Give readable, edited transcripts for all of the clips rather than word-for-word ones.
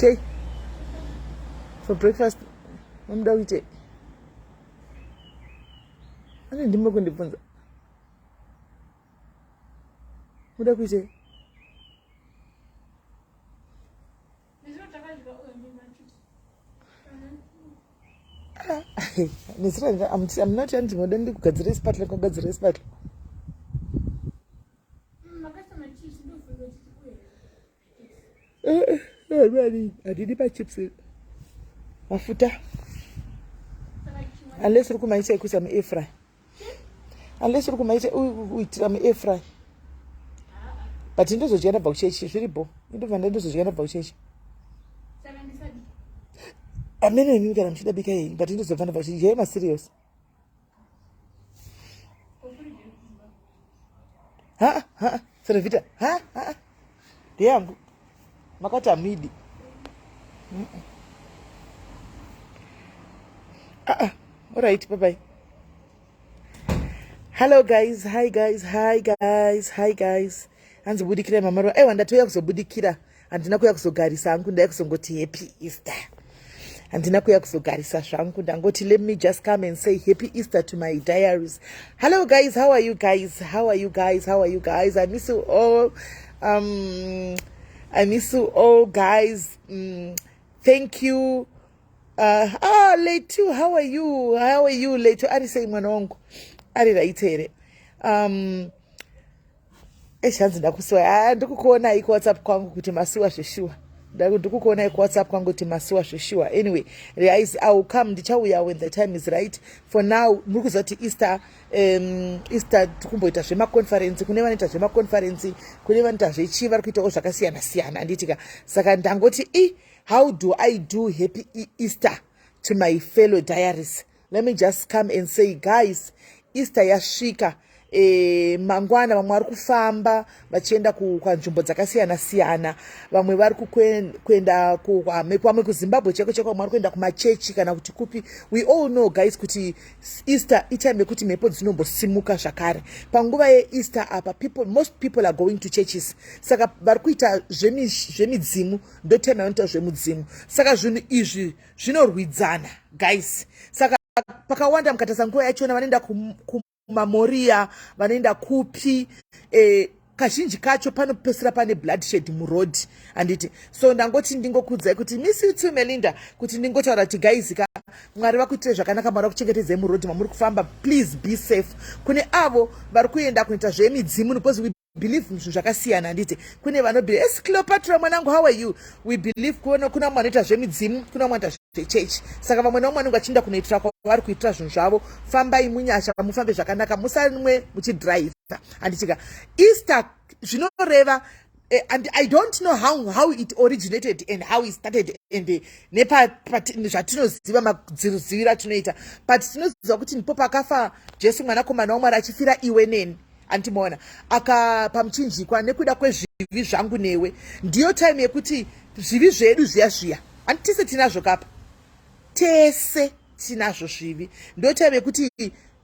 Chei for breakfast mamuda kuitei? Ane ndimi kundibvunza. Muda kuitei? Nezira I'm not hanzi moda ndikugadzire sparkle kugadzire sparkle. Eh, eh, handidi pachips mafuta unless uri kumaita ekuisa muairfry unless uri kumaita uitira muairfry but ndozodya ndabva kuchechi zviri bho indobva ndandozodya ndabva kuchechi amene imimi kana muchida bika yenyu but ndozobva ndabva kuchechi yai maserious ha ha Servita ha ha ndeyangu makati hamidi ah, ah. Alright, bye bye. Hello guys, hi guys, hi guys, hi guys. Hanzi budikira mama. Aiwa ndatouya kuzobudikira. Handina kuya kuzogarisa hangu ndaya kuzongoti happy Easter. Handina kuya kuzogarisa zvangu ndangoti let me just come and say happy Easter to my diaries. Hello guys, how are you guys? How are you guys? How are you guys? I miss you all. I miss you all guys. Thank you. Letu, how are you? How are you Letu? Ari sei mwana wangu? Ari right here. Eish, hanzi ndakusuwa. Ah, ndikukuonai kuWhatsApp kwangu kuti masuwa zveshuwa. Ndikukuonai kuWhatsApp kwangu kuti masuwa zveshuwa. Anyway, guys, I will come, ndichauya when the time is right. For now, muri kuziva kuti Easter, Easter tikumboita zvemaconference, kune vanoita zvemaconference, kune vanoita zvechi, vari kuitawo zvakasiyana siyana, handitika. Saka ndangoti i how do I do happy Easter to my fellow diaries? Let me just come and say guys, Easter yasvika. Mangwana vamwe vari kufamba vachienda kwanzvimbo dzakasiyana siyana, vamwe vari kuenda vamwe kuZimbabwe cheko cheko, vamwe vari kuenda kumachechi kana kuti kupi. We all know guys kuti Easter itime yekuti mhepo dzinombosimuka zvakare. Panguva yeEaster apa people, most people are going to churches, saka vari kuita zvemidzimu, ndo time yavanoita zvemudzimu. Saka zvinhu izvi zvinorwidzana guys. Saka pakawanda mukatarisa nguva yachona vanoenda kumamoria, vanoenda kupi, kazhinji kacho panopesera pane bloodshed muroad, handiti? So ndangoti ndingokudzai kuti miss you too Melinda, kuti ndingotaura kuti guys ka, Mwari vakuitire zvakanaka, Mwari vakuchengetedzei muroad mamuri kufamba. Please be safe kune avo vari kuenda kunoita zvemidzimu, because we believe zvinhu zvakasiyana, handiti? Kune vanobelieve es Cleopatra mwanangu, how are you? We believe kuna vamwe vanoita zvemidzimu, kuna vamwe vanoita zvechechi, saka vamwe nevamwe vanenge vachienda kunoitira kwavari kuitira zvinhu zvavo. Fambai munyasha, mufambe zvakanaka, musanwe muchidhiraivha, handitika? Easter zvinoreva and I don't know how it originated and how it started and zvatinoziva madziruziviro atinoita, but tinoziva kuti ndipo pakafa Jesu mwanakomana waMwari achifira iwe neni, andimaona aka pamuchinjikwa nekuda kwezvivi zvangu newe. Ndiyo time yekuti zvivi zvedu zviya zviya, handitise tinazvo kapa, tese tinazvo zvivi. Ndo time yekuti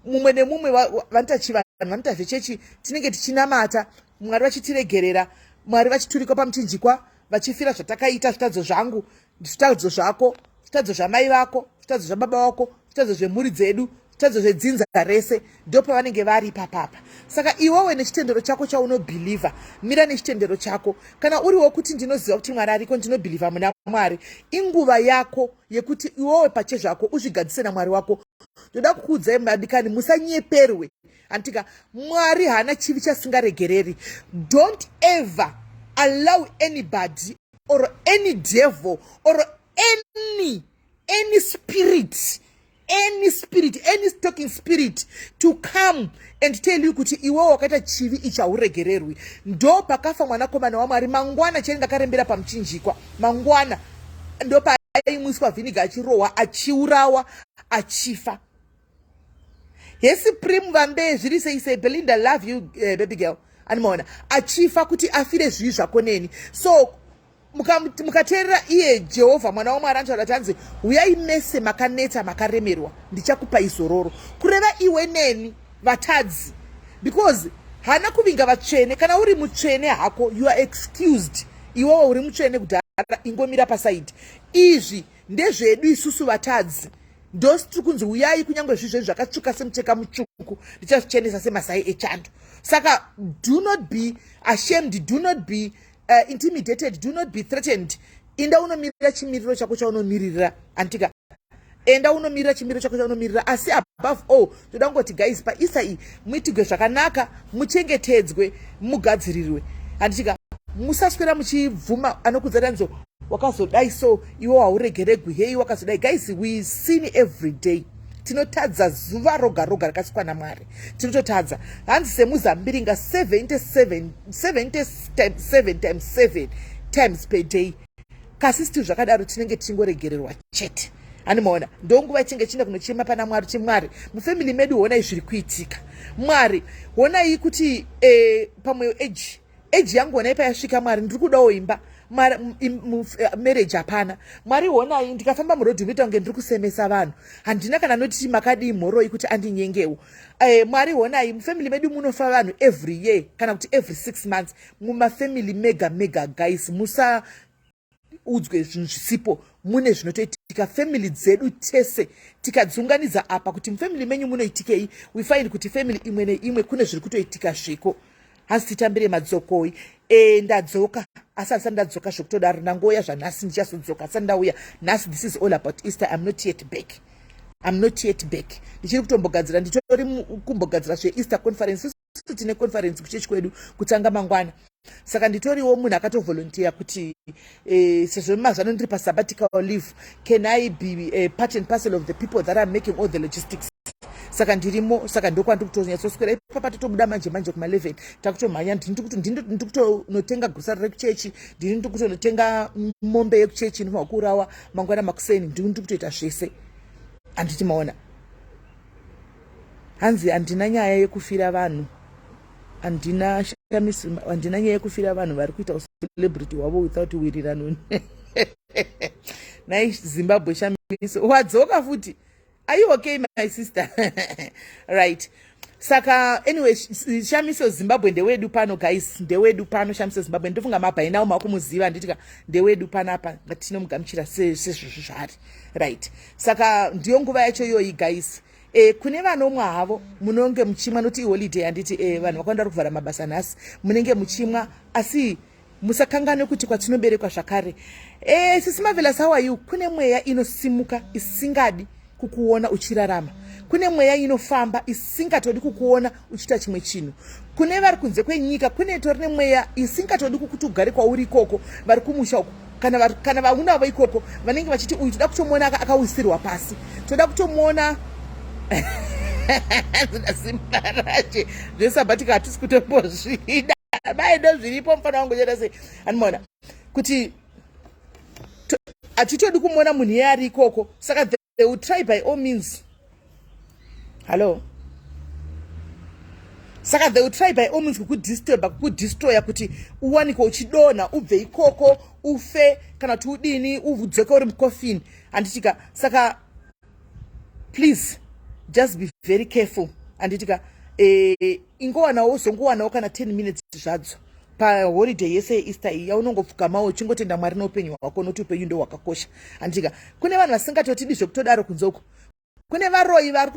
mumwe nemumwe vanoita chivanhu, vanoita zvechechi, tinenge tichinamata Mwari vachitiregerera, Mwari vachiturikwa pamuchinjikwa vachifira zvatakaita, zvitadzo zvangu, zvitadzo zvako, zvitadzo zvamai vako, zvitadzo zvababa vako, zvitadzo zvemhuri dzedu, zvitadzo zvedzinza rese. Ndo pavanenge vari papapa. Saka iwewe nechitendero chako chaunobhilivha, mira nechitendero chako. Kana uriwo kuti ndinoziva kuti Mwari ariko, ndinobhilivha muna Mwari, inguva yako yekuti iwewe pachezvako uzvigadzise naMwari wako. Ndoda kukuudzai madikani, musanyeperwe, antika Mwari haana chivi chasingaregereri. Don't ever allow anybody or any devil or any spirit, any spirit, any talking spirit to come and tell you kuti iwewe wakaita chivi ichi hauregererwi. Ndo pakafa mwanakomana waMwari. Mangwana chainge akarembera pamuchinjikwa, mangwana ndo paaimwiswa vhiniga, achirohwa, achiurawa, achifa. Hesi Prim vambe, zviri sei sei? Belinda, love you, baby girl. Animaona achifa kuti afire zvivi zvako neni. So mukateerera iye Jehovha mwana waMwari anotaura kuti hanzi uyai mese makaneta makaremerwa, ndichakupai zororo. Kureva iwe neni vatadzi, because haana kuvinga vatsvene. Kana uri mutsvene hako, you are excused. Iwewo uri mutsvene kudhara. Ingomira pasaidi. Izvi ndezvedu isusu vatadzi. Ndosi tiri kunzi uyai, kunyange zvi zvenyu zvakatsvuka semucheka mutsvuku, ndichazvichenesa semasai echando. Saka do not be ashamed, do not be intimidated, do not be threatened. Inda unomirira chimiriro chako chaunomiririra, antika. Enda unomirira chimiriro chako chaunomirira. Asi above all, toda kungoti guys, paEaster iyi muitigwe zvakanaka, muchengetedzwe, mugadzirirwe, handitika. Musaswera muchibvuma anokudza danzo wakazodai, so iwe hauregeregwi, hei wakazodai. Guys, we sin every day. Tinotadza zuva roga roga rakasikwa naMwari, tinototadza. Hanzi semuzambiringa, 77 77 times 7 times per day. Kasi still zvakadaro tinenge tichingoregererwa chete, handimaona? Ndonguva ichinge chienda kunochema pana Mwari, chimwari mufamily medu, honai zviri kuitika. Mwari, honai kuti pamwe age yangu, honai payasvika. Mwari, ndiri kudawo imba, marriage hapana. Mwari, honai ndikafamba murodhi unoita kunge ndiri kusemesa vanhu, handina kana notiti makadii mhoroi kuti andinyengewo. Mwari, honai mufamily medu munofa vanhu every year kana kuti every 6 months. Mumafamily mega mega, guys, musa udzwe zvinhu zvisipo. Mune zvinotoitika. Family dzedu tese tikadziunganidza apa kuti mufamily menyu munoitikei, we find kuti family imwe neimwe kune zviri kutoitika zviko. Hanzi titambire madzokoi. Ndadzoka, asi handisati ndadzoka zvekutodaro. Ndangoya zvanhasi, ndichazodzoka. Asati ndauya nhasi. This is all about Easter. I'm not yet back, I'm not yet back. Ndichiri kutombogadzira, nditori kumbogadzira zveEaster conference. Tine conference kuchechi kwedu kutanga mangwana, saka nditoriwo munhu akatovolunteer kuti sezvo mazano ndiri pasabbatical leave, can I be part and parcel of the people that are making all the logistics? Saka ndirimo, saka ndokwandiri kutonyatsoswera ipapa. Totobuda manje manje kuma11, takutomhanya. Ndiri kutonotenga grocery rekuchechi, ndini ndiri kutonotenga mombe yekuchechi inofanwa kuurawa mangwana makuseni. Ndini ndiri kutoita zvese, handiti maona? Hanzi handina nyaya yekufira vanhu, handina shamisi, handina nyaya yekufira vanhu vari kuita ucelebrity hwavo without wirirano. Nai Zimbabwe Shamiso, wadzoka futi. Are you okay, my sister? Right, saka anyway, Shamiso Zimbabwe ndewedu pano, guys, ndewedu pano. Shamiso Zimbabwe, ndofunga mabhainawo makumuziva, handitika? Ndewedu panapa, ngatinomugamuchira sezvozvo zvaari. Right, saka ndiyo nguva yacho iyoyi, guys. Kune vanomwa havo, munonge muchimwa noti iholiday, handiti? Vanhu vakawanda vari kuvhara mabasa nhasi, munenge muchimwa, asi musakanganwe kuti kwatinoberekwa zvakare. Sisi Mavelas, how are you? Kune mweya inosimuka isingadi kukuona uchirarama. Kune mweya inofamba isingatodi kukuona uchiita chimwe chinhu. Kune vari kunze kwenyika, kune tori nemweya isingatodi kukuti ugare kwauri ikoko. Vari kumusha uko, kana vaunavo ikoko, vanenge vachiti uyu toda kutomuona akawisirwa pasi, toda kutomuona simba rache zvesabbatical hatisi kutombozvida. Mai, ndo zviripo, mufana wangu, cheta sei, anomaona kuti hatitodi kumuona munhu iye ari ikoko. Saka they will try by all means. Hallo, saka they will try by all means kukudisturba, kukudestroya, kuti uwanikwe uchidonha, ubve ikoko, ufe, kana kuti udini, udzoke uri mucoffin, handitika? Saka please just be very careful, handitika? Ingowanawo, uzongowanawo kana 10 minutes zvadzo paholiday yese yeEaster iyi yaunongopfugamawo uchingotenda Mwari neupenyu hwako, nokuti upenyu ndo hwakakosha, handitika? Kune vanhu vasingatotidi zvekutodaro kunze uko. Kune varoyi vari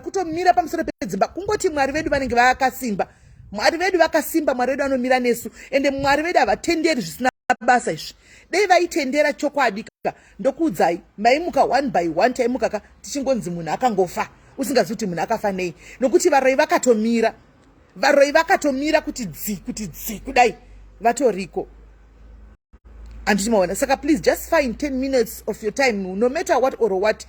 kutomira pamusoro pedzimba. Kungoti Mwari vedu vanenge vakasimba, Mwari vedu vakasimba, Mwari vedu anomira nesu, ende Mwari vedu havatenderi zvisina basa izvi. Dei vaitendera chokwadi ka, ndokuudzai, maimuka one by one, taimuka ka tichingonzi munhu akangofa, usingazivi kuti munhu akafa nei, nokuti varoyi vakatomira, varoyi vakatomira kuti dzi, kuti dzi kudai, vatoriko, handiti maona? Saka please just find 10 minutes of your time, no matter what or what,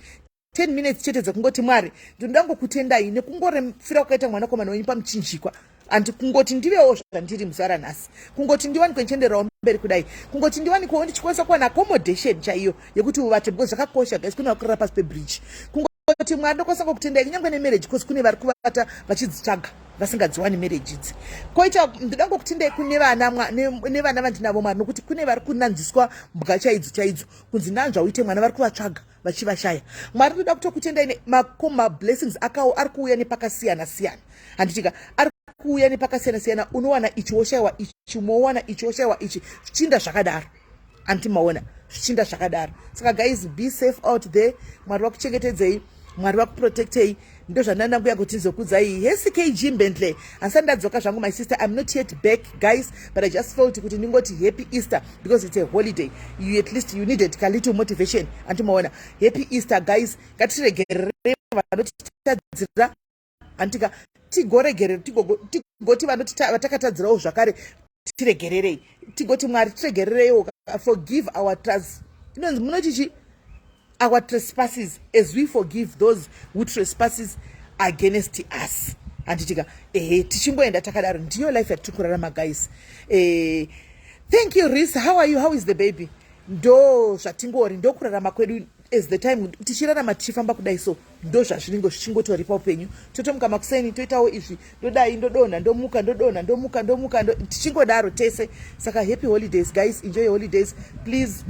10 minutes chete dzekungoti, "Mwari, ndinoda ngokutendai nekungorefira kwakaita mwanakomana wenyu pamuchinjikwa, handi kungoti ndivewo zvandiri muzuva ranhasi, kungoti ndiwanikwe ndichiendererawo mberi kudai, kungoti ndiwanikwewo ndichikwanisa kuwana accommodation chaiyo yekuti uvate," because zvakakosha, guys. Kune vakurara pasi pebridge. Kungoti, "Mwari, ndokwanisa ngokutendai kunyange nemarriage," because kune vari kuvata vachidzitsvaga vasingadziwani marriage idzi. Koita, "Ndoda ngokutendai kune vana, nevana vandinavo, Mwari," nokuti kune vari kunanziswa mbwa chaidzo chaidzo, kunzi nanzva uite mwana, vari kuvatsvaga vachivashaya. "Mwari, ndoda kutokutendai mablessings akawo ari kuuya nepakasiyana siyana," handitika? Ari kuuya nepakasiyana siyana. Unowana ichi, woshayiwa ichi, mowana ichi, woshayiwa ichi, zvichiinda zvakadaro. Andimaona zvichinda zvakadaro. Saka guys, be safe out there. Mwari vakuchengetedzei, Mwari vakuprotectei. Ndo zvandanda kuti nzokudzai. Hesi KG Mbentle, handisati ndadzoka zvangu, my sister. I'm not yet back, guys, but I just felt kuti ndingoti happy Easter because it's a holiday. You, at least you needed ka little motivation. Andimaona. Happy Easter, guys. Ngatiregerere vanotitadzira, handika? Tigoregerere, tigoti vatakatadzirawo zvakare tiregererei, tigoti Mwari tiregerereiwo. Forgive our trans, inonzi munoti our trespasses as we forgive those who trespasses against us, handitika? Ehe, tichingoenda takadaro. Ndiyo life yatiri kurarama, guys. Thank you, Ris. How are you? How is the baby? Ndo zvatingori, ndo kurarama kwedu as the time tichirarama, tichifamba kudai. So ndo zvazvinenge zvichingotori paupenyu. Totomuka makuseni, toitawo izvi, ndodai, ndodonha, ndomuka, ndodonha, ndomuka, ndomuka, tichingodaro tese. Saka happy holidays, guys. Enjoy your holidays. Please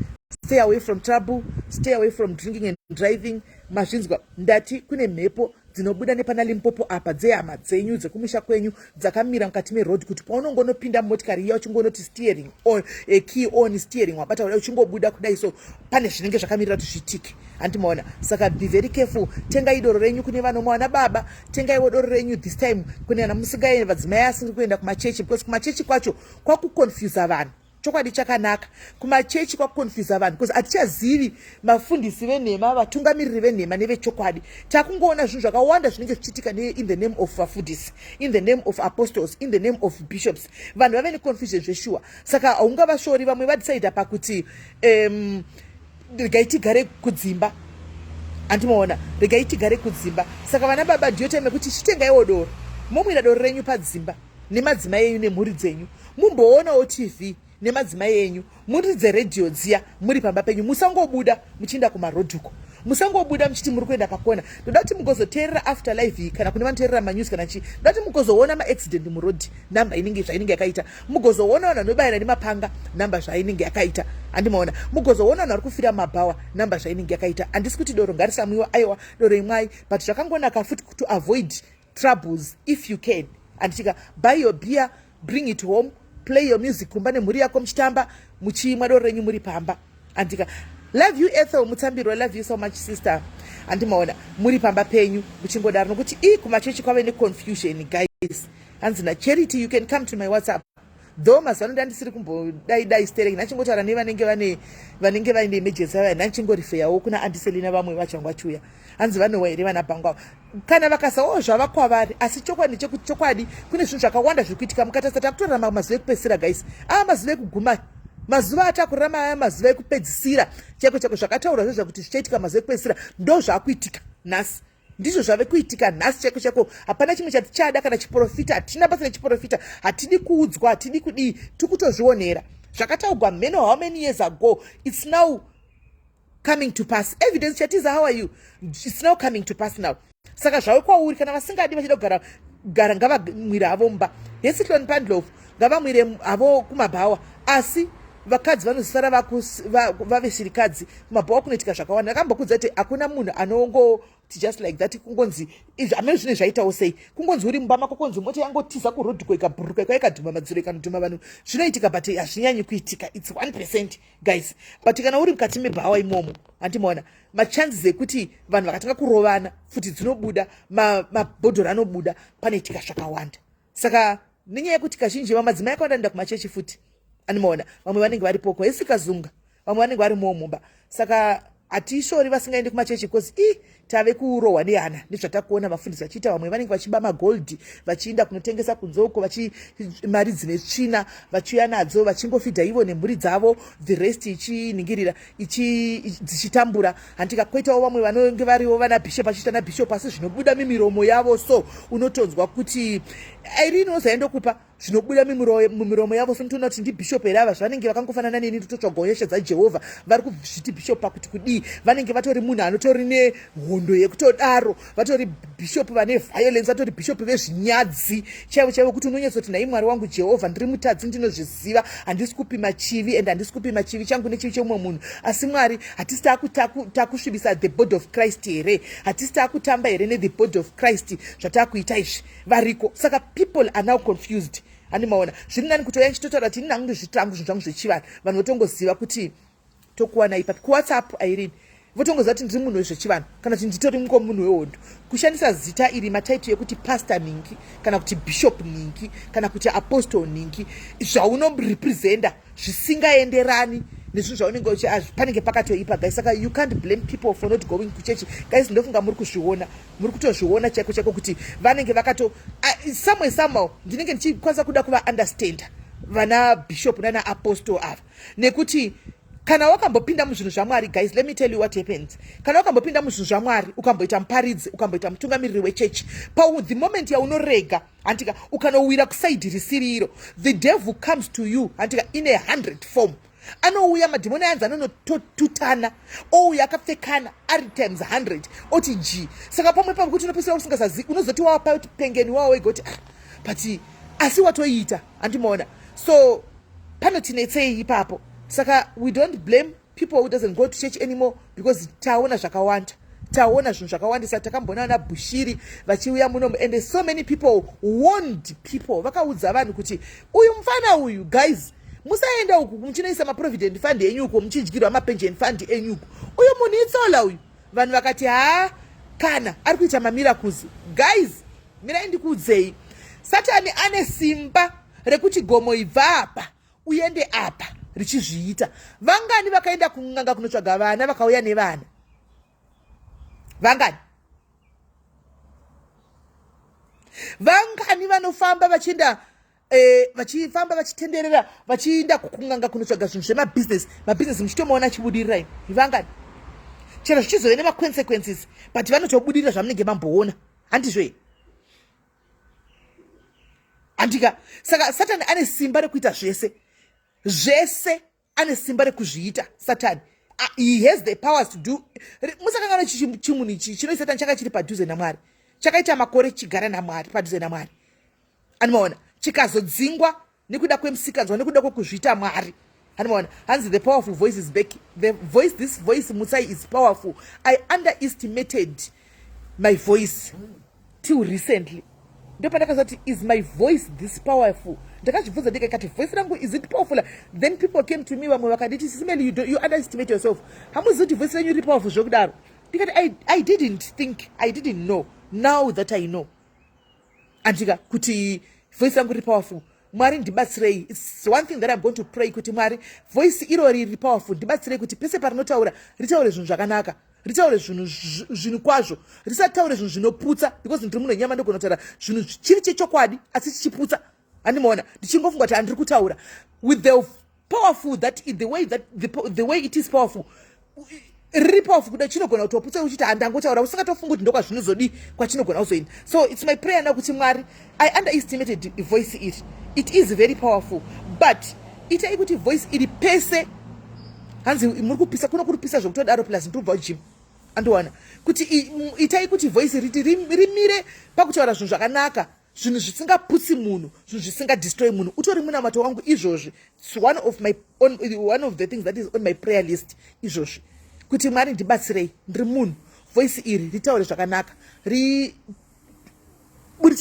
stay away from trouble, stay away from drinking and driving. Mazvinzwa? Ndati kune mhepo dzinobuda nepana Limpopo apa dzehama dzenyu dzekumusha kwenyu dzakamira mukati meroad, kuti paunongonopinda mumotikari iya uchingonoti steering on, key on, steering wabata kudai, uchingobuda kudai, so pane zvinenge zvakamirira kuti zviitike, handimaona? Saka be very careful. Tengai doro renyu kune vanomwa. Vana baba, tengaiwo doro renyu this time kune vana musingaendi, vadzimai asiri kuenda kumachechi, because kumachechi kwacho kwakuconfusa vanhu. Chokwadi chakanaka, kumachechi kwakuconfusa vanhu because hatichazivi mafundisi venhema, vatungamiriri venhema nevechokwadi. Takungoona zvinhu zvakawanda zvinenge zvichiitika in the name of vafundisi, in the name of apostles, in the name of bishops. Vanhu vave neconfusion zveshuwa. Saka haungavashori. Vamwe vadecida pakuti regai tigare kudzimba, handimaona? Regai tigare kudzimba. Saka vana baba, ndiyo time yekuti chitengaiwo doro, momwira doro renyu padzimba nemadzimai enyu nemhuri dzenyu. Mumboonawo TV nemadzimai enyu, muridze redhiyo dziya muri pamba penyu. Musangobuda muchienda kumarodhuko, musangobuda muchiti muri kuenda pakona. Ndoda kuti mugozoteerera after live iyi, kana kune vanoteerera manews kana chii, ndoda kuti mugozoona maaccident murodhi, namba inenge zvainenge yakaita. Mugozoona vanhu vanobayira nemapanga, namba zvainenge yakaita, handimaona? Mugozoona vanhu vari kufira mabhawa, namba zvainenge yakaita. Handisi kuti doro ngarisamwiwa, aiwa, doro imwai, but zvakangonaka futi to avoid troubles if you can, handitika? Buy your beer, bring it home, play your music kumba nemhuri yako, muchitamba, muchimwa doro renyu muri pamba, andika? Love you, Ethel Mutambiro. Love you so much, sister. Handimaona? Muri pamba penyu muchingodaro, nokuti i kumachechi kwave neconfusion, guys. Hanzi naCharity, you can come to my WhatsApp though. Mazuva ano ndandisiri kumbodai dai stereki, ndachingotaura nevanenge vane vanenge vaine emergency vaya, ndachingorifeyawo kuna Andiselina. Vamwe vacho vanga vachiuya, hanzi vanowa here vana bhangu kana vakasawo zvava kwavari. Asi chokwadi chekuti chokwadi kune zvinhu zvakawanda zviri kuitika. Mukatarisa, takutorarama mazuva ekupedzisira, guys. Ava mazuva ekuguma, mazuva atakurarama aya mazuva ekupedzisira chaiko chaiko. Zvakataurwa zvezva kuti zvichaitika mazuva ekupedzisira ndo zvaakuitika nhasi, ndizvo zvave kuitika nhasi chaiko chaiko. Hapana chimwe chatichada kana chiprofita, hatina basa nechiprofita, hatidi kuudzwa, hatidi kudii, tikutozvionera. Zvakataurwa many, how many years ago, it's now coming to pass. Evidence Chatiza, how are you? It's now coming to pass now. Saka zvave kwauri. Kana vasingadi, vachida kugara gara, ngavamwire havo mumba. Yesitlon Pandlof, ngavamwire havo kumabhawa. Asi vakadzi vanozosara vave shirikadzi. Kumabhawa kunoitika zvakawanda. Ndakambokudza kuti hakuna munhu anongoti just like that kungonzi izvi hamene zvine zvaitawo sei, kungonzi uri mumba mako, kunzi mota yangotiza kurodhiko, ikabhuruka, ikauya ikadhuma madziro, ikanodhuma vanhu. Zvinoitika, but hazvinyanyi kuitika. It's 1%, guys. But kana uri mukati mebhawa imomo, handimaona, machances ekuti vanhu vakatanga kurovana, futi dzinobuda, mabhodhoro anobuda, panoitika zvakawanda. Saka nenyaya yekuti kazhinji vamadzimai akawanda anoenda kumachechi futi, animaona, vamwe vanenge varipoko esikazunga, vamwe vanenge varimowo mumba. Saka hatishori vasingaendi kumachechi because i tave kurohwa nehana nezvatakuona vafundisi vachiita. Vamwe vanenge vachiba magold, vachiinda kunotengesa kunze uko, mari dzine tsvina vachiuya nadzo, vachingofidha ivo nemhuri dzavo, the rest ichiningirira dzichitambura, handika? Kwoitawo vamwe vanenge variwo vana bishop, vachiita nabishop, asi zvinobuda mimiromo yavo so unotonzwa kuti Irene ozaendokupa zvinobuda mumiromo yavo. Sonotoona kuti ndibhishop here ava? Zvanenge vakangofanana neni, ndototsvagawo nyasha dzaJehovha. Vari kuzviti bishop pakuti kudii? Vanenge vatori munhu anotori nehondo yekutodaro, vatori bishop vane violence, vatori bishop vezvinyadzi chaivo chaivo, kuti unonyatsoti, "Nhai Mwari wangu Jehovha, ndiri mutadzi, ndinozviziva. Handisi kupima chivi and handisi kupima chivi changu nechivi chemumwe munhu, asi Mwari, hatisi takusvibisa the body of Christ here? Hatisi taakutamba here nethe body of Christ zvatakuita izvi?" Variko. Saka people are now confused. Handimaona zviri nani kuti oya ndichitotaura kuti ini hangu ndozviita hangu zvinhu zvangu zvechivanhu, vanhu votongoziva kuti tokuwana ipapi kuWhatsApp. Irene, votongoziva kuti ndiri munhu wezvechivanhu kana kuti nditori muko munhu wehondo. Kushandisa zita iri, matitle ekuti Pastor Ningi kana kuti Bishop Ningi kana kuti Apostle Ningi, zvaunorepresenta zvisingaenderani nezvinhu zvaunenge uchi, panenge pakatoipa, guys. Saka you can't blame people for not going kuchechi, guys. Ndofunga muri kuzviona, muri kutozviona chaiko chaiko kuti vanenge vakato somewhere, somehow ndinenge ndichikwanisa kuda kuvaunderstanda vana bishop nana apostle ava, nekuti kana wakambopinda muzvinhu zvaMwari, guys, let me tell you what happens. Kana wakambopinda muzvinhu zvaMwari, ukamboita muparidzi, ukamboita mutungamiriri wechechi, pa the moment yaunorega, handika, ukanowira kuside risiri iro, the devil comes to you, handika, in a hundred form. Anouya madhimoni ayanzi anonototutana, ouya akapfekana ari times 100, oti g. Saka pamwe pamwe kuti unopesera usingasazivi, unozoti wapa pengeni wawo wega kuti, "Ah," but asi watoita, handimaona? So panotinetsei ipapo. Saka we don't blame people who doesn't go to church anymore, because taona zvakawanda, taona zvinhu zvakawandisa. Takamboona vana Bushiri vachiuya munomu, and so many people warned people, vakaudza vanhu kuti uyu mufana uyu, guys, musaenda uku muchinoisa maprovident fund enyu uko, muchidyirwa mapension fund enyu uku, uyu munhu itsola uyu. Vanhu vakati, "Ha, kana ari kuita mamiracles." Guys, mirai ndikuudzei, Satani ane simba rekuti gomo ibva apa uende apa richizviita. Vangani vakaenda kun'anga kunotsvaga vana, vakauya nevana? Vangani? Vangani vanofamba vachienda, vachifamba vachitenderera, vachienda kun'anga kunotsvaga zvinhu zvemabhizinesi, mabhizinesi muchitomaona achibudirira imi? Vangani? Chero zvichizove nemaconsequences, but vanotobudirira zvamunenge mamboona, handizvo? Handika? Saka Satani ane simba rekuita zvese zvese, ane simba rekuzviita Satani. He has the powers to do. Musakangana chimunhu ichi chinoi Satani changa chiri padhuze naMwari, chakaita makore chigara naMwari, padhuze naMwari, anomaona? Chikazodzingwa nekuda kwemusikanzwa, nekuda kwekuzviita Mwari, anomaona? Hanzi, "The powerful voice is back." The voice, this voice, Mutsai, is powerful. I underestimated my voice till recently. Ndopandakaziva kuti, "Is my voice this powerful?" Ndakazvibvunza ndikakati, "Voice rangu, is it powerful?" Then people came to me, vamwe vakanditi, "Simeli, you underestimate yourself. Hamuzivi kuti voice renyu riri powerful zvokudaro?" Ndikati, I didn't think, I didn't know. Now that I know, andika, kuti voice rangu riri powerful, Mwari ndibatsirei. It's one thing that I'm going to pray kuti, "Mwari, voice irori riri powerful, ndibatsirei kuti pese parinotaura ritaure zvinhu zvakanaka, ritaure zvinhu kwazvo, risataure zvinhu zvinoputsa," because ndiri munhu wenyama, ndogona kutaura zvinhu chiri chechokwadi asi chichiputsa, handimaona? Ndichingofunga kuti handiri kutaura with the powerful that the way that the way it is powerful, riri powerful kuda, chinogona kutoputsa uchiti handangotaura, usingatofunga kuti ndokwazvinozodi, kwachinogona kuzoenda. So it's my prayer now kuti, "Mwari, I underestimated voice iri. It is very powerful, but itai kuti voice iri pese." Hanzi muri kupisa kuno, kuri kupisa zvekutodaro, plus ndiri kubva kugym, andiwana kuti itai kuti voice riti rimire pakutaura zvinhu zvakanaka, zvinhu zvisingaputsi munhu, zvinhu zvisingadestroy munhu. Utori munamato wangu izvozvi. It's one of the things that is on my prayer list izvozvi, kuti, "Mwari, ndibatsirei, ndiri munhu, voice iri ritaure zvakanaka, riburitse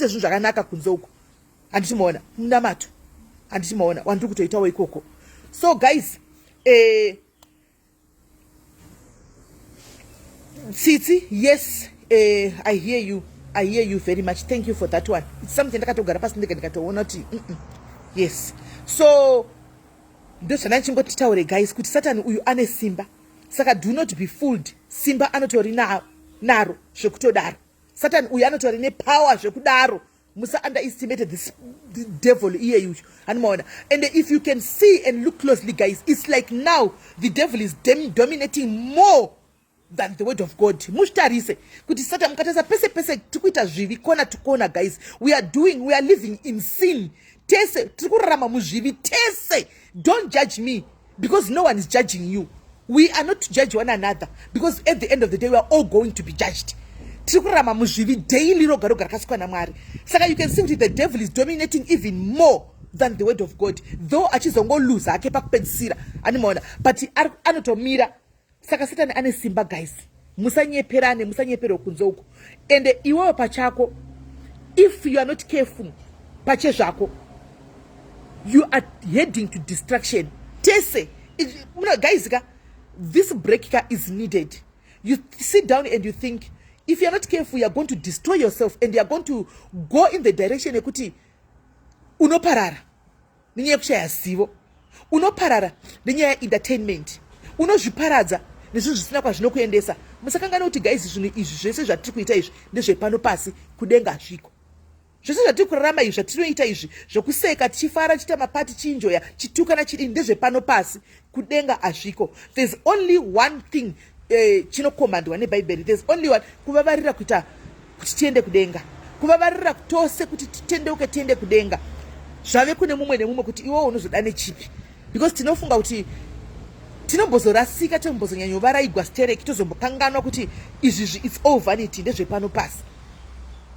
zvinhu zvakanaka kunze uko." Handichimaona munamato, handichimaona wandiri kutoitawo ikoko. So guys, Tsitsi, yes, I hear you, I hear you very much. Thank you for that one. It's something ndakatogara pasi ndega ndikatoona kuti yes. So ndozvandanga ndichingotitaure, guys, kuti Satani uyu ane simba. Saka do not be fooled. Simba anotori naro zvekutodaro. Satani uyu anotori nepower zvekudaro. Musa underestimate this the devil iyeyuyu, handimaona? And if you can see and look closely, guys, it's like now the devil is dominating more than the word of God. Muzvitarise kuti Satan, mukatarisa pese pese tiri kuita zvivi, corner to corner, guys, we are living in sin. Tese tiri kurarama muzvivi tese. Don't judge me, because no one is judging you. We are not to judge one another, because at the end of the day we are all going to be judged. Tiri kurarama muzvivi daily, roga roga rakasikwa naMwari. Saka you can see kuti the devil is dominating even more than the word of God, though achizongoluza hake pakupedzisira, animaona? But anotomira. Saka Satani ane simba, guys. Musanyeperane, musanyeperwe kunze uko. Ende iwewo pachako, if you are not careful, pachezvako. You are heading to destruction. Tese guys ka, this break ka is needed. You sit down and you think, if youare not careful, youare going to destroy yourself and youare going to go in the direction yekuti unoparara nenyaya yekushaya zivo, unoparara nenyaya yeentertainment, unozviparadza nezvinhu zvisina kwazvinokuendesa. Musakangana kuti guys, zvinhu izvi zvese zvatiri kuita izvi ndezvepano pasi, kudenga hazviko. Zvese zvatiri kurarama izvi, zvatinoita izvi zvokuseka, tichifara, tichiita mapati, chinjoya, chitukana, chidini, ndezvepano pasi, kudenga hazviko. There's only one thing chinokomandwa nebhaibheri. There's only one, kuvavarira kuita kuti tiende kudenga, kuvavarira tose kuti titendeuke, tiende kudenga. Zvave kune mumwe nemumwe kuti iwowo unozoda nechipi, because tinofunga kuti tinombozorasika, tombozonyanyovaraigwa stereki, tozombokanganwa kuti izvizvi, it's all vanity, ndezvepano pasi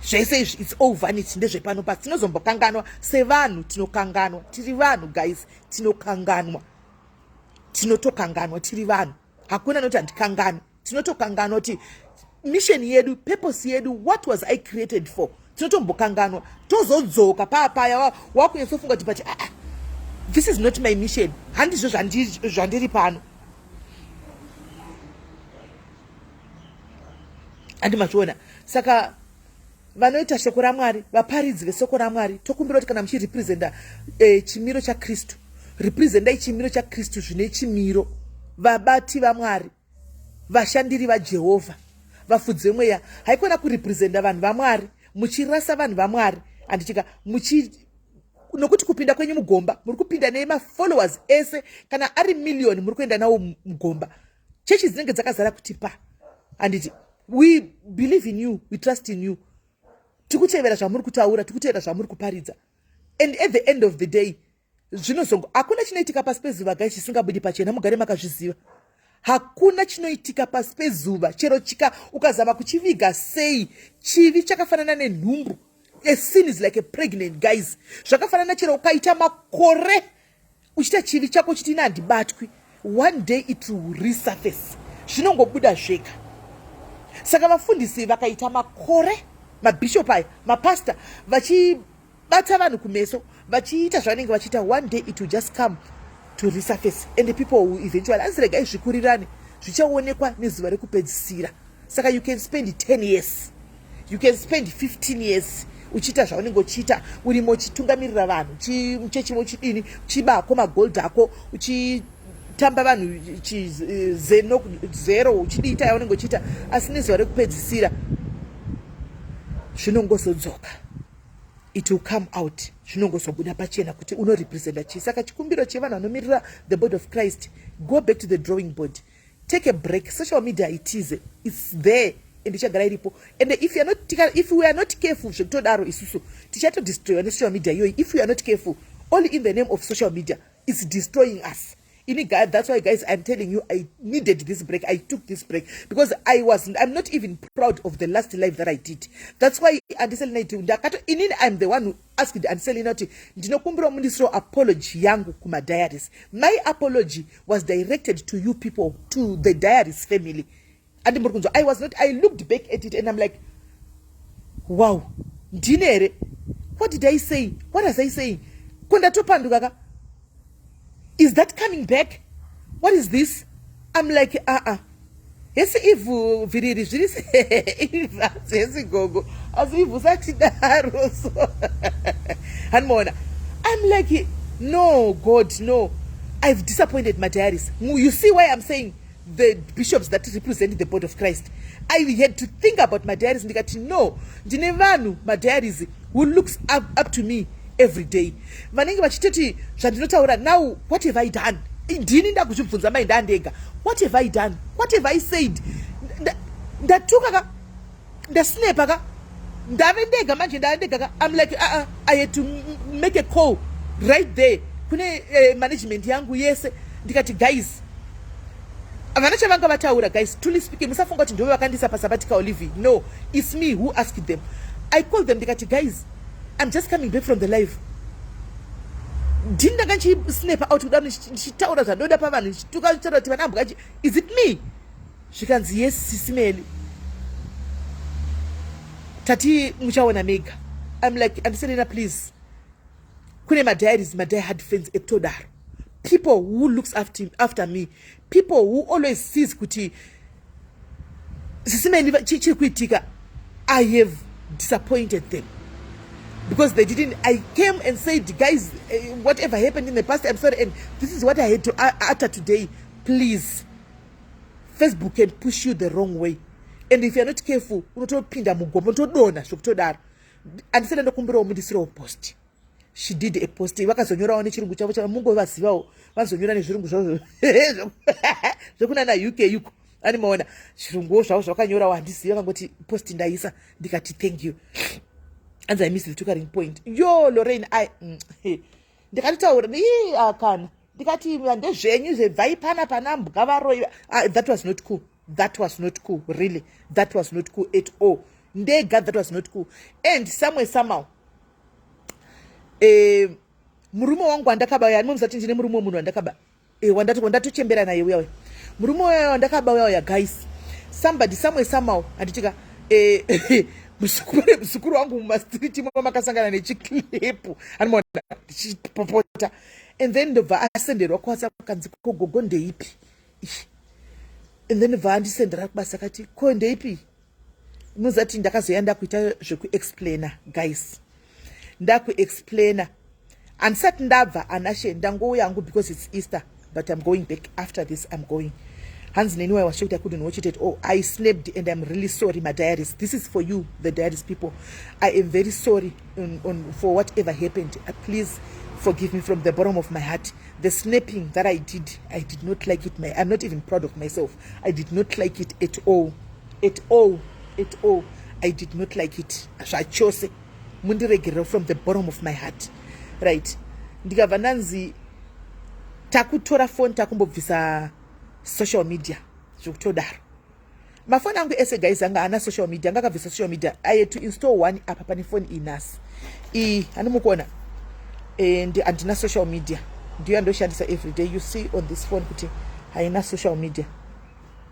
zvese izvi, it's all vanity, ndezvepano pasi. Tinozombokanganwa sevanhu, tinokanganwa, tiri vanhu guys, tinokanganwa, tinotokanganwa, tiri vanhu, hakuna noti handikanganwi. Tinotokanganwa kuti mission yedu, purpose yedu, what was I created for? Tinotombokanganwa, tozodzoka paapaya wakunyatsofunga kuti, but ah, ah, this is not my mission, handizvo zvandiri pano. Handi mazviona? Saka vanoita shoko raMwari, vaparidzi veshoko raMwari, tokumbira kuti kana muchirepresenta chimiro chaKristu, representai chimiro chaKristu zvine chimiro. Vabati vaMwari, vashandiri vaJehovha, vafudzi vemweya, haikona kurepresenta vanhu vaMwari muchirasa vanhu vaMwari, handitika muchi, nokuti kupinda kwenyu mugomba, muri kupinda nemafollowers ese. Kana ari miliyoni, muri kuenda nawo mugomba. Chechi dzinenge dzakazara kuti pa, handiti? We believe in you, we trust in you, tikutevera zvamuri kutaura, tikutevera zvamuri kuparidza, and at the end of the day zvinozongo, hakuna chinoitika pasi pezuva gai chisingabudi pachena. Mugare makazviziva, hakuna chinoitika pasi pezuva, chero chika ukazama kuchiviga sei. Chivi chakafanana nenhumbu. A sin is like a pregnant, guys. Zvakafanana, chero ukaita makore uchiita chivi chako uchiti ina handibatwi, one day it will resurface, zvinongobuda zvega. Saka vafundisi vakaita makore, mabhishop aya, mapasta, vachibata vanhu kumeso, vachiita zvavanenge vachiita, one day it will just come to resurface and the people will eventually anzi regai zvikurirane, zvichaonekwa nezuva rekupedzisira. Saka you can spend 10 years, you can spend 15 years uchiita zvaunenge uchiita, urimo uchitungamirira vanhu muchechimo, uchidini, uchibako magold ako, uchitamba vanhu zero, uchidiita yaunenge uchiita, asi nezuva rekupedzisira zvinongozodzoka. It will come out, zvinongozobuda pachena kuti unorepresenta chii. Saka chikumbiro chevanhu vanomirira the body of Christ, go back to the drawing board, take a break. Social media itize, it's there and ichagara iripo, and if, you are not, if we are not careful, zvekutodaro isusu tichatodestroywa nesocial media iyoyi. If we are not careful, only in the name of social media, it's destroying us. Ini, that's why guys, I'm telling you, I needed this break. I took this break because I'm not even proud of the last life that I did. That's why Auntie Selina, ndakato, inini I'm the one who asked Auntie Selina kuti ndinokumbira mundisiro apology yangu kumadiaries. My apology was directed to you people, to the Diaries family. Andimuri kunzwa? I was not, I looked back at it and I'm like, wow, ndine here? What did I say? What was I saying? Ko ndatopanduka ka? Is that coming back? What is this? I'm like, uh-uh. Hesi ivhu bviriri zviri hesi gogo, asi ivhu satidaro. So handimaona, I'm like, no, God, no, I've disappointed my diaries. You see why I'm saying the bishops that represent the body of Christ? I had to think about my diaries. Ndikati no, ndine vanhu, madiaries, who looks up to me every day, vanenge vachitoti zvandinotaura. Now what have I done? Ndini ndakuzvibvunza mai ndandega, what have I done? What have I said? Ndatuka ka, ndasnepa ka, ndave ndega manje, ndave ndega ka. I'm like, I had to make a call right there kune management yangu yese. Ndikati, guys, havana chavanga vataura. Guys, truly speaking, musafunga kuti ndove vakandisa pasabbatical leave. No, it's me who asked them. I called them, ndikati, guys, I'm just coming back from the live. Ndini ndanga ndichisnepa out kudaro, ndichitaura zvandoda pavanhu, ndichituka, ndichitaura kuti vanambwachi? Is it me? Zvikanzi, yes, Sis Melly, tati muchaona mega. I'm like, Auntie Selina, please, Kune madiaries, madiehard fans ekutodaro, people who looks after me, people who always sees kuti Sisi Melly chiri kuitika. I have disappointed them because they didn't. I came and said, "Guys, whatever happened in the past, I'm sorry, and this is what I had to utter today. Please." Facebook can push you the wrong way, and if you're not careful, unotopinda mugombo, unotodonha zvokutodaro. Andisada ndokumbirawo mundisirewo post. She did a post, vakazonyorawo nechirungu chavo chamungovazivawo, vazonyora nezvirungu zvavo zvekunana UK yuko. Animaona zvirunguwo zvavo zvavakanyorawo, handizivi. Vakangoti post ndaisa, ndikati thank you. Anzi, "I miss the talking point." Yo, Lorraine, i ndikatotaura kana ndikati ndezvenyu zvebvai pana pana mbwa varoi. That was not cool. That was not cool, really. That was not cool at all. Ndega, that was not cool. And somewhere, somehow, murume wangu wandakaba uya, animomuzati ndine murume wemunhu wandakaba, wandatochembera naye uya uya, murume uya wandakaba uya uya. Guys, somebody somewhere, somehow, handitika, muzukuru wangu mumastreet makasangana nechiclip, anomaona ndichipopota, and then ndobva asenderwa kuWhatsApp, kanzi, "Ko gogo ndeipi?" And then bva andisendera kubasa, akati, "Ko ndeipi?" Munozati ndakazoya ndakuita zvekuexplaina, guys, ndakuexplaina. Handisati ndabva anashe, ndangouya hangu because it's Easter, but I'm going back after this. I'm going. Hanzi neni, "I was shocked I couldn't watch it at all." I slept and I'm really sorry, my diaries. This is for you, the diaries people. I am very sorry for whatever happened. Please forgive me from the bottom of my heart. The snapping that I did, I did not like it. I'm not even proud of myself. I did not like it at all, at all, at all. I did not like it zvachose. Mundiregerera from the bottom of my heart, right? Ndikabva ndanzi takutora foni, takumbobvisa social media zvekutodaro. Mafoni angu ese, guys, anga ana social media, anga akabvisa social media. I had to install one apa pane foni inasi iyi, handimukuona, and handina social media, ndiyo yandoshandisa every day. You see on this phone kuti haina social media.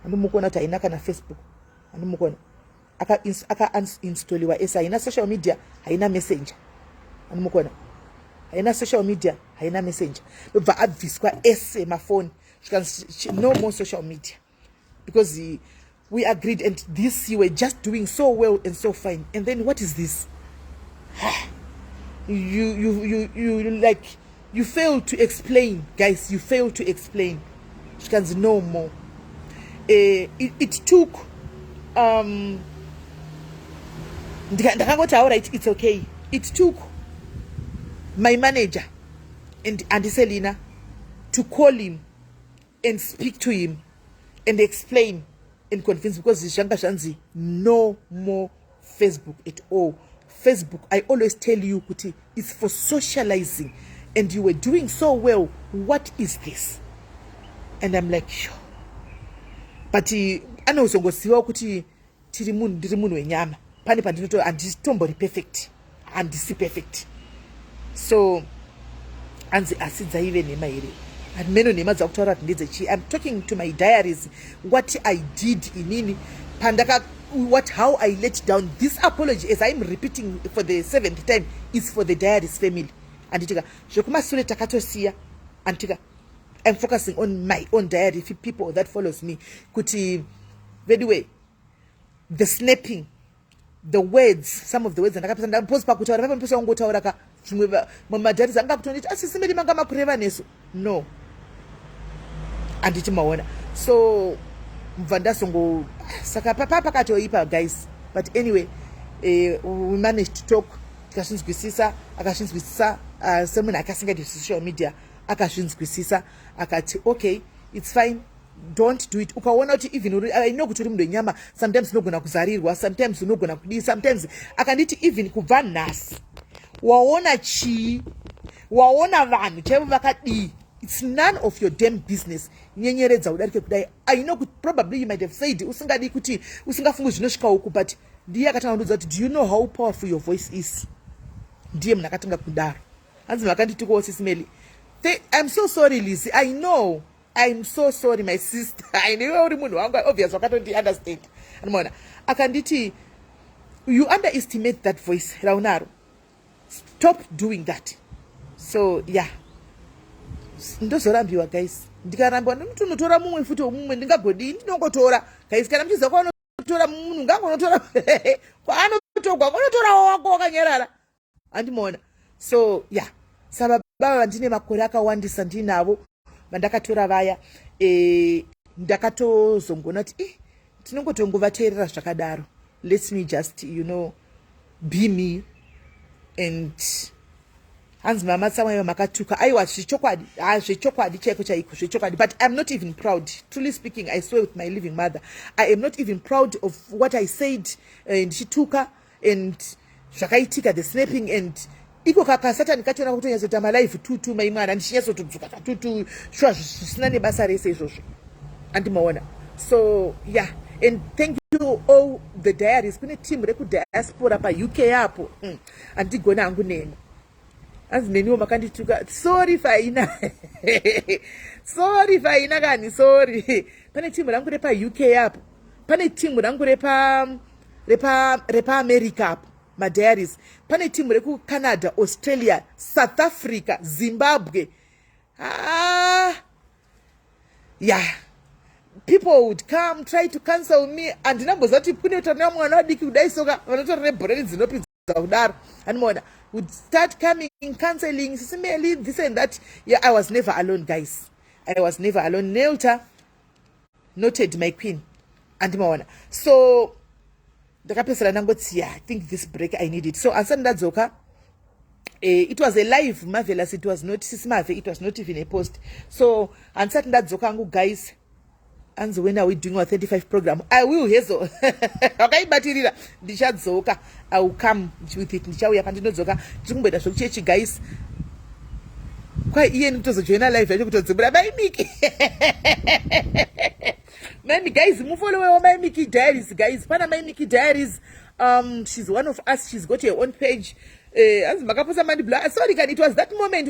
Handimukuona kuti haina kana Facebook. Handimukuona akauninstaliwa ese. Haina social media, haina Messenger. Handimukuona haina social media, haina Messenger. Ndobva abviswa ese mafoni, zvikanzi no more social media because we agreed and this, you were just doing so well and so fine, and then what is this? You like, you fail to explain, guys. You fail to explain. Zvikanzi no more. It took ndakangoti, "Alright, it's okay." It took my manager and andiselina to call him and speak to him and explain and convince, because zvanga zvanzi no more Facebook at all. Facebook, I always tell you kuti it's for socializing, and you were doing so well. What is this? And I'm like, sure, but anozongozivawo kuti tiri munhu, ndiri munhu wenyama. Pane pandinoto, handitombori perfect, handisi perfect. So anzi, asi dzaive nhema here? Meno nhema dzakutaura kuti ndedzechii? I'm talking to my diaries, what I did inini pandaka, what, how I let down. This apology, as I'm repeating for the seventh time, is for the diaries family, anditika? Zvekumasure takatosiya, anditika? I'm focusing on my own diary people that follows me, kuti vediwe, the snapping, the words, some of the words andakapesa ndaposi pakutaura papanopesa kungotaura ka zvimwe madiaries anga kutonditi, "Asi Sisi Melly, manga makureva nesu?" No, handiti maona? So mubva ndazongo, saka papa pakatoipa, guys. But anyway, we managed to talk, tikazvinzwisisa. Akazvinzwisisa, semunhu akasingaiti social media, akazvinzwisisa, akati, "Okay, it's fine, don't do it." Ukaona kuti even, I know kuti uri munhu wenyama, sometimes unogona kuzarirwa, sometimes unogona kudii, sometimes. Akanditi, "Even kubva nhasi, waona chii, waona vanhu chaivo vakadii, it's none of your damn business. Nyenyeredza udarike kudai." I know kuti probably you might have said usingadi kuti usingafungi zvinosvika uku, but ndiye akatanga kundiudza kuti, "Do you know how powerful your voice is?" Ndiye munhu akatanga kudaro. Hanzi, "Makanditikowo, Sisi Melly." I'm so sorry, Lizzy. I know, I'm so sorry, my sister. Inewe uri munhu wangu, obvious wakatondi understand. Anomaona akanditi, "You underestimate that voice raunaro. Stop doing that." So yeah, ndozorambiwa guys. Ndikarambiwa, ndinotonotora mumwe futi womumwe. Ndingagodii? Ndinongotora guys. Kana muchiziva kwanotora munhu, ngangonotora kwaanotogwa, kwanotorawo wako wakanyarara, handimaona? So yeah, sababa vandine makore akawandisa ndinavo vandakatora vaya, ndakatozongona kuti tinongotongovateerera zvakadaro. Let me just be me. And hanzi mama tsamwaiva makatuka. Aiwa, zvechokwadi, zvechokwadi chaiko chaiko, zvechokwadi. But I'm not even proud, truly speaking. I swear with my living mother, I am not even proud of what I said, ndichituka and zvakaitika, the snapping and iko kakasatani kachona kutonyatsoita malive tutu mai mwana, ndichinyatsotodzuka katutu shuwa, zvisina nebasa rese izvozvo, andimaona? So yeah, and thank you all the diaries. Kune team rekudiaspora paUK apo. Handigoni hangu neni. Hanzi neniwo makandituka. Sorry faina, sorry faina kani, sorry. Pane timu rangu repaUK apo, pane timu rangu repaAmerica apo, madiaries. Pane timu rekuCanada, Australia, South Africa, Zimbabwe. Ah, yeah, people would come try to cancel me. Handinamboziva kuti kune kutorina mwana vadiki kudai soka vanotora nebhoreni dzinopinza kudaro, handimaona? Would start coming, canceling Sisi Melly, this and that. Yeah, I was never alone, guys. I was never alone. Nelta noted, my queen, andimaona? So ndakapedzisira ndangoti, I think this break I need it. So andisati ndadzoka. It was a live, marvelous. It was not sisimave, it was not even a post. So handisati ndadzoka hangu guys. Anzi, "When are we doing our 35 program?" I will hezo wakaibatirira, ndichadzoka. I will come with it. Ndichauya pandinodzoka. Ndiri kumboita zvekuchechi guys. Kwai iye ndikutozojoina live yacho kutodzimura maimiki maimi. Guys, mufollowewo Maimiki Diaries guys. Pana Maimiki Diaries. She's one of us. She's got her own page. Anzi makaposa mandibla. Sorry kan, it was that moment.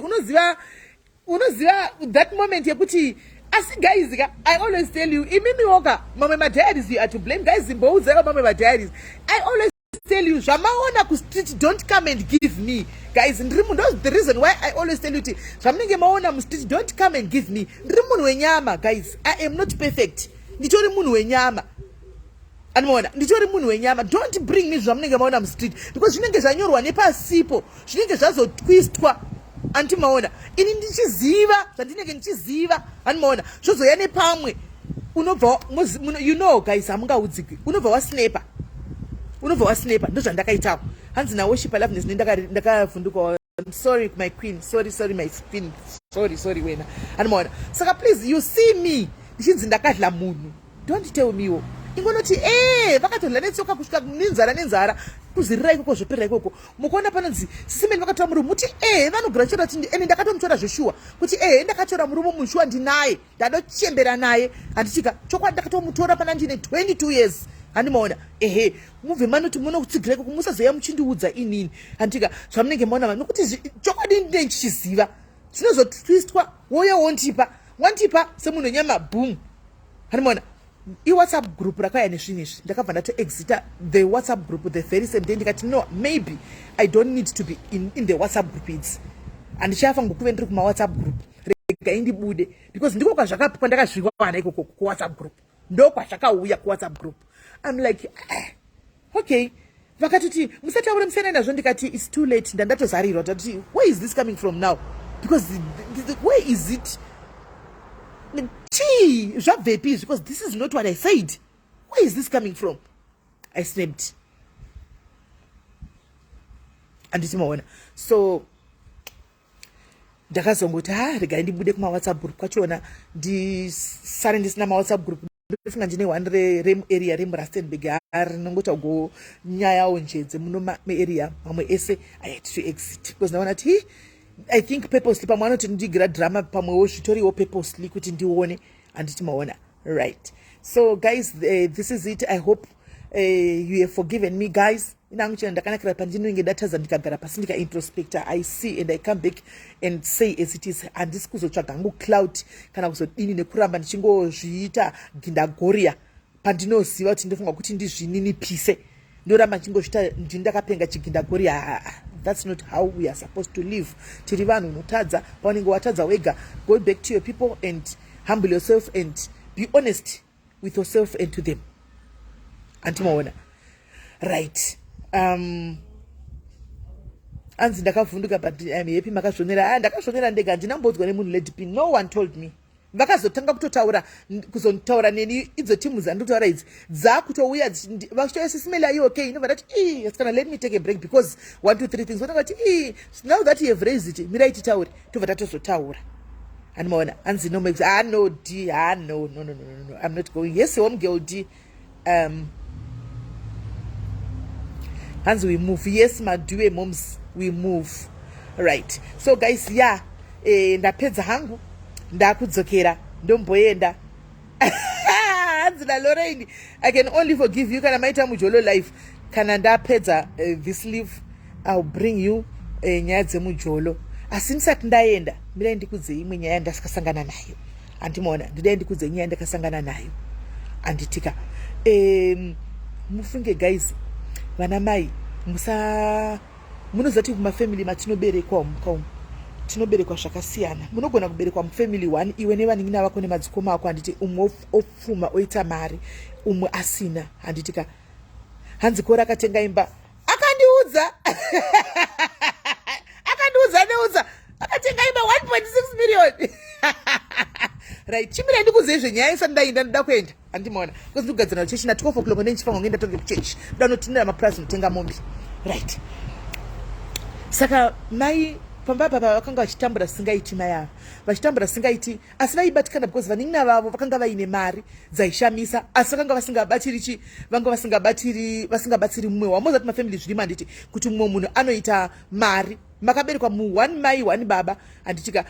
Unoziva that moment yekuti, asi guys ka, I always tell you, imimiwoka mamwe madiaries, you are to blame guys. Zimboudzaiwo mamwe madiaries. I always tell you, zvamaona kustreet, don't come and give me guys. Ndiri munhu, the reason why I always tell you kuti zvamunenge maona mustreet, don't come and give me. Ndiri munhu wenyama guys. I am not perfect. Nditori munhu wenyama, anomaona? Nditori munhu wenyama. Don't bring me zvamunenge maona mustreet, because zvinenge zvanyorwa nepasipo, zvinenge zvazotwistwa, andimaona? Ini ndichiziva zvandinenge ndichiziva, andimaona? Zvozoya nepamwe, unobva, guys, hamungaudziki, unobva wasnepa, unobva wasnepa. Ndozvandakaitawo. Hanzi naworshipa Loveness, ndakavhunduka. Sorry my queen, sorry, sorry my queen, sorry, sorry wena, andimaona? Saka please, you see me ndichinzi ndakadla munhu, don't tell mewo. Ingonoti e vakatodla netsoka kusvika nenzara, nenzara kuzirira ikoko, zvoperera ikoko. Mukuona panonzi Sisi Melly vakatora murume, muti e vanogara chitora kuti ende ndakatomutora zveshuwa, kuti ehe, ndakatora murume mushuwa, ndinaye, ndadochembera naye, handichika? Chokwadi ndakatomutora pana ndine 22 years, handimaona? Ehe, mubve manoti munokutsigira ikoko, musazoya muchindiudza inini, handika, zvamunenge maona, nokuti chokwadi ndine ndichiziva zvinozotwistwa. Woya wondipa, wandipa semunhu wenyama, boom, handimaona? IWhatsApp group rakauya nezvinhu izvi. Ndakabva ndatoexita the WhatsApp group the very same day. Ndikati, "No, maybe I don't need to be in the WhatsApp group idzi. Handichafa ngokuve ndiri kumaWhatsApp group. Regai ndibude," because ndiko kwandakazviwana ikoko kuWhatsApp group, ndo kwazvakauya kuWhatsApp group. I'm like, eh, okay. Vakatoti musataure, musiyana nazvo. Ndikati, "It's too late." Ndandatozarirwa tati, "Where is this coming from now?" Because where is it? Chii zvabvepi izvi? Because this is not what I said. Where is this coming from? I snapped, handiti maona? So ndakazongoti, ha, regai ndibude kumaWhatsApp group kwachona, ndisare ndisina maWhatsApp group. Ndofunga ndine one remuarea remuRustenburg, rinongotago nyayawo nje dzemuno muarea. Mamwe ese I had to exit because ndaona kuti, I think purposely pamwe anoti ndigira drama, pamwewo zvitoriwo purposely kuti ndione, handiti maona? Right, so guys, this is it. I hope you have forgiven me guys. Inangu chena ndakanakira pandinenge ndatadza, ndikagara pasi, ndikaintrospecta, I see and I come back and say as it is. Handisi kuzotsvaga hangu clout kana kuzodini nekuramba ndichingozviita gindagoria pandinoziva kuti ndofunga kuti ndizvininipise, ndoramba ndichingozviita ndindakapenga chigindagoria. That's not how we are supposed to live. Tiri vanhu, unotadza. Paunenge watadza wega, go back to your people and humble yourself and be honest with yourself and to them. Antimaona? Right. Anzi ndakavhunduka, but I'm happy makazvionera. Ah, ndakazvionera ndega, handina kumbodzwa nemunhu. Lady P, no one told me. Vakazotanga kutotaura, kuzotaura neni, idzo timu dzandikutaura idzi dzakutouya vachitouya, "Sis Melly, are you okay?" Inobva ndati, "Ii, kana let me take a break because one, two, three things." Vatanga kuti, "Ii, now that you have raised it, mirai titaure." Tobva tatozotaura. Handimaona? Anzi no, ah, no d, ah, no, no, no, no, no, I'm not going. Yes, home girl D. Hanzi we move. Yes, madue moms, we move. Right, so guys, yeah, ndapedza hangu, ndakudzokera, ndomboenda. Hanzi naLorraine, "I can only forgive you kana maita mujolo life." Kana ndapedza this live, I'll bring you nyaya dzemujolo. Asi ndisati ndaenda, mirai ndikudzei imwe nyaya yandakasangana nayo. Handimaona? Ndidai ndikudzei nyaya yandakasangana nayo. Handitika? Mufunge guys, vana mai, musa munoziva kuti kumafamily matinoberekwa umuka umu, tinoberekwa zvakasiyana. Munogona kuberekwa mufamily one, iwe nevanin'ina vako nemadzikoma ako, handiti? Umwe opfuma, oita mari, umwe asina. Handitika? Hanzi kora akatenga imba, akandiudza, akandiudza, neudza, akatenga imba 1.6 million. Right, chimirai ndikudzei zvenyaya isati ndaenda. Ndoda kuenda, handimaona? Because ndikugadzira chechi na 12 o'clock, nendichifanwa kunge ndatonge kuchechi, ndoda notinira mapurazi, notenga mombe. Right, saka mai pamba papa vakanga vachitambura singaiti. Mai ava vachitambura singaiti, asi vaibatikana because vanin'ina vavo vakanga vaine mari dzaishamisa, asi vakanga vasingabatiri chi, vanga vasingabatiri, vasingabatsiri mumwe wavo. Mozati mafamily zvirimo, handiti, kuti mumwe munhu anoita mari, makaberekwa muone mai, one baba, handitika?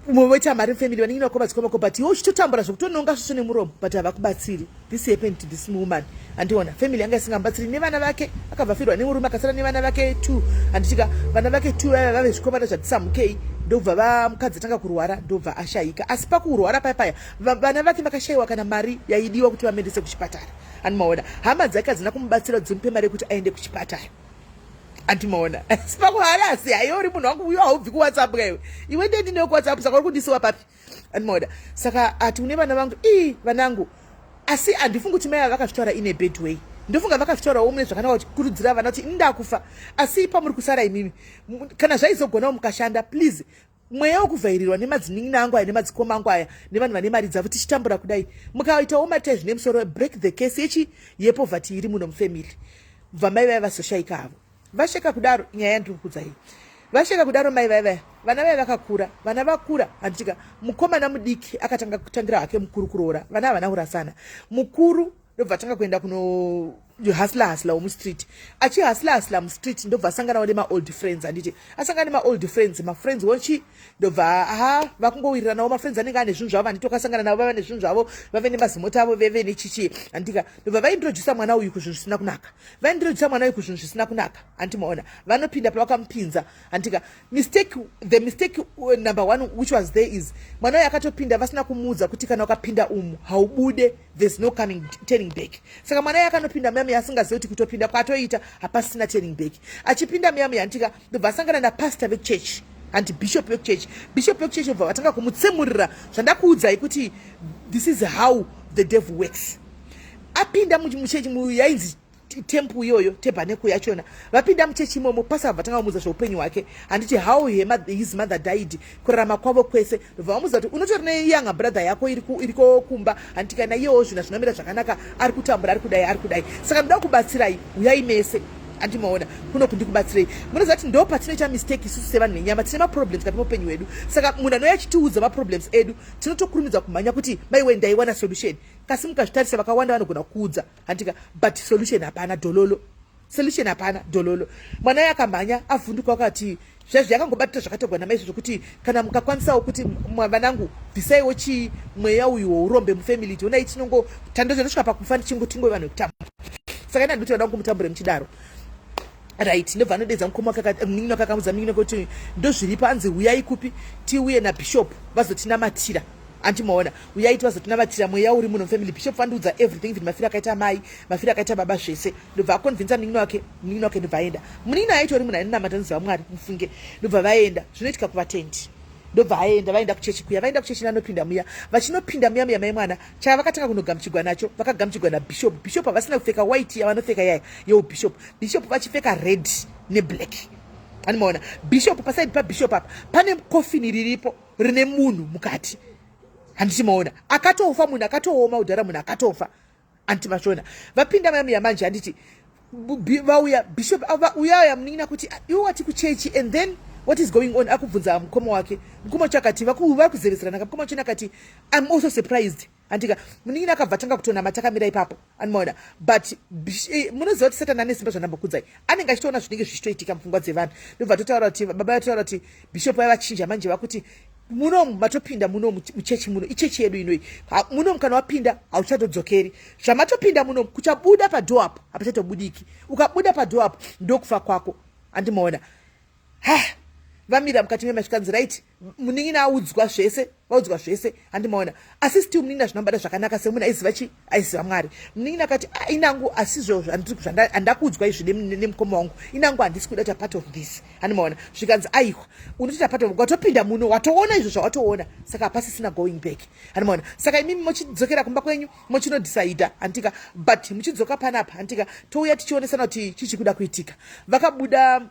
Umwe voita mari mufamily, vanin'ina vako, vadzikoma vako, but iwe uchitotambura zvokutononga svosvo nemuromo, but havakubatsiri. This happened to this woman. Handiona? Family yanga isingamubatsiri nevana vake. Akabva firwa nemurume, akasara nevana vake two. Handitika? Vana vake two vaiva vave zvikomana zvatisamukei. Ndobva vamukadzi atanga kurwara, ndobva ashayika. Asi pakurwara paya paya, vana vake vakashayiwa kana mari yaidiwa kuti vamuendese kuchipatara. Handimaona? Hama dzake hadzina kumubatsira kuti dzimupe mari yekuti aende kuchipatara. Andimaona? Asi pakuharasi, haiwe, uri munhu wangu uyo, haubvi kuWhatsApp kaiwe. Iwe ndendinewe kuWhatsApp, saka uri kundisiwa papi? Andimaona? Saka ati une vana vangu, ii, vanangu. Asi handifungi kuti mai ava vakazvitaura in a bad way. Ndofunga vakazvitaurawo mune zvakanaka, kukurudzira vana kuti indakufa, asi pamuri kusara imimi, kana zvaizogonawo mukashanda, please, mweya wekuvhairirwa nemadzinin'ina angu aya, nemadzikoma angu aya, nevanhu vane mari dzavo, tichitambura kudai, mukaitawo matai zvine musoro, break the case yechi yepoverty iri muno mufamily. Bva mai vaya vazoshayika havo. Vasheka kudaro, nyaya yandiri kukudzai, vasheka kudaro mai vaya vaya, vana vaya vakakura. Vana vakura, handitika? Mukomana mudiki akatanga kutangira hake mukuru kuroora. Vana havana kurasana. Mukuru ndobva atanga kuenda kuno hustler, hustler womustreet, achihustler, hustler mustreet, ndobva asanganawo nemaold friends. Handiti asangana nemaold friends, mafriends wochi, ndobva aha vakungowiriranawo. Mafriends anenge ane zvinhu zvavo, handiti? Wakasangana navo vava nezvinhu zvavo, vave nemazimota avo, veve nechichi, handika? Ndobva vaintrodusa mwana uyu kuzvinhu zvisina kunaka. Vaintrodusa mwana uyu kuzvinhu zvisina kunaka. Handimaona? Vanopinda pavakamupinza, handika? Mistake, the mistake number one which was there is mwana uyu akatopinda vasina kumuudza kuti kana ukapinda umu haubude, there's no coming, turning back. Saka mwana uyu akanopinda muya muya asingazivi kuti kutopinda kwatoita hapasina turning back. Achipinda muya muya, handika, ndobva asangana napastor vekuchechi, handi bishop vekuchechi. Bishop vekuchechi obva vatanga kumutsemurira zvandakuudzai kuti this is how the devil works. Apinda muchechi yainzi temple iyoyo, tabernacle yachona. Vapinda muchechi imomo, pastor vatanga vamuudza zveupenyu hwake, handiti, how his mother died, kurarama kwavo kwese. Ndobva vamuudza kuti unotori neyounger brother yako iriko kumba, handiti? Kana iyewo zvinhu zvinomira zvakanaka, ari kutambura, ari kudai, ari kudai, saka ndoda kubatsirai, uyai mese, andimaona, kuno kundikubatsirei. Munoziva kuti ndo patinoita mistake isusu sevanhu venyama. Tine maproblems kati muupenyu hwedu, saka munhu anouya achitiudza maproblems edu, tinotokurumidza kumhanya kuti maiwe, ndaiwana solution. Kasi mukazvitarisa, vakawanda vanogona kuudza, handika, but solution hapana, dhololo. Solution hapana, dhololo. Mwana uyo akamhanya, avhunduka, akati zvaizvo yakangobatira zvakatogwa namaizvo zvokuti kana mukakwanisawo kuti vanangu, bvisaiwo chi mweya uyu wourombe mufamily, tionai tinongo tandozvandosvika pakufa tichingotingove vanhu vekutamba. Saka ina ndikuti vana kumutambure muchidaro. Right, ndobva anodedza mukoma wake, munin'ina wake. Akamudza munin'ina wake kuti ndozviripo. Anzi huyai kupi? Tiuye nabishop vazotinamatira. Andimaona, uyai tivazotinamatirira mweya uri muno mufamily. Bishop vandiudza everything, even mafiro akaita mai, mafiro akaita baba, zvese. Ndobva aconvinsa munin'ina wake, munin'ina wake ndobva aenda. Munin'ina aitori munhu ainonamata, noziva Mwari, mufunge. Ndobva vaenda, zvinoitika kuvatendi. Ndobva aenda, vaenda kuchechi kuya, vaenda kuchechi, nanopinda muya, vachinopinda muya muya, mai mwana chava vakatanga kunogamuchigwa nacho, vakagamuchigwa nabishop. Bishop havasina kupfeka white yavanopfeka yaya yeubishop, bishop vachipfeka red neblack. Animaona bishop, paside pabishop apa pane kofini riripo rine munhu mukati. Handiti maona, akatofa, munhu akatooma kudhara, munhu akatofa. Anditi mashona vapinda maya muya manje, handiti vauya bishop uyaya munin'ina kuti, ah, iwe wati kuchechi and then what is going on? Akubvunza mukoma wake, mukoma wacho akati vari kuzevezerana. Mukoma wacho akati, "I'm also surprised." Andika munin'ina akabva tanga kutonama takamira ipapo. Anomaona, but munoziva kuti Satani ane simba, zvandambokudzai, anenge achitoona zvinenge zvichitoitika mupfungwa dzevanhu. Ndobva totaura kuti baba vatotaura kuti bishop vavachinja manje, vakuti munomu matopinda munomu muchechi muno, ichechi yedu inoi. Munomu kana wapinda hauchatodzokeri. Zvamatopinda munomu, kuchabuda padoor apo hapachatobudiki. Ukabuda padoor apo ndokufa kwako. Andimaona ha, vamira mukati memasvikanzi, right, munin'ina audzwa zvese, vaudzwa zvese. Handimaona, asi still munin'ina zvinomubata zvakanaka semunhu aiziva chi, aiziva Mwari. Munin'ina akati, ah, inangu asizvo handakuudzwa izvi nemukoma wangu, inangu handisi kuda kuita part of this. Handimaona, zvikanzi, aiwa, unotoita part of, watopinda muno, watoona izvo zvawatoona, saka hapasisina going back. Handimaona, saka imimi mochidzokera kumba kwenyu, mochinodhisaidha, handika, but muchidzoka panapa, handika, touya tichionesana kuti chichi kuda kuitika. Vakabuda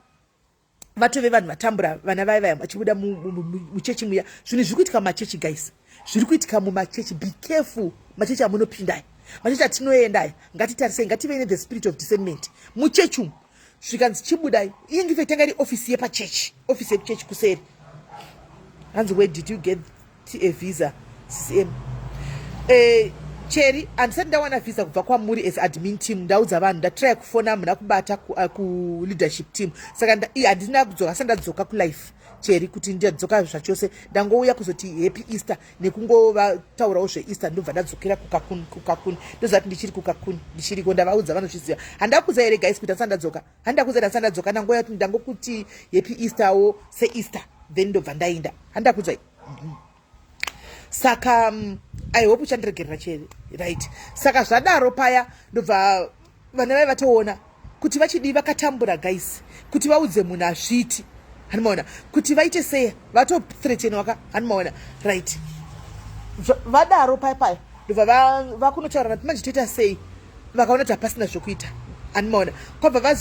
vatove vanhu vatambura, vana vaya vaya vachibuda muchechi muya. Zvinhu zviri kuitika mumachechi, guys, zviri kuitika mumachechi. Be careful machechi amunopindai, machechi atinoendai. Ngatitarisei, ngativei nethe spirit of discernment muchechi umu. Zvikanzi, chibudai. Iye ngife tanga iri ofisi yepachechi, ofisi yekuchechi kuseri. Hanzi, "Where did you get a visa, CCM?" Cheri, handisati ndawana visa kubva kwamuri as admin team. Ndaudza vanhu, ndatry kufona, muna kubata kuleadership team, saka handina kudzoka, sati ndadzoka kulife, Cheri, kuti ndadzoka zvachose. Ndangouya kuzoti happy Easter nekungovataurawo zveEaster, ndobva ndadzokera kukakuni. Kukakuni ndoziva kuti ndichiri kukakuni, ndichiriko. Ndavaudza, vanozviziva. Handakudza here, guys, kuti handisati ndadzoka? Handakudza ndasati ndadzoka. Ndangouya kuti ndangokuti happy Easterwo seEaster, then ndobva ndaenda. Handakudzai. Saka I hope uchandiregerera, Cheri. Right, saka zvadaro paya, ndobva vana vai vatoona kuti vachidii. Vakatambura, guys, kuti vaudze munhu hazviti. Hanimaona kuti vaite sei, vatothreatenwaka. Hanimaona, right, vadaro paya paya, ndobva vakunotaura nati, manje toita sei? Vakaona kuti hapasina zvokuita. Hanimaona, kwabva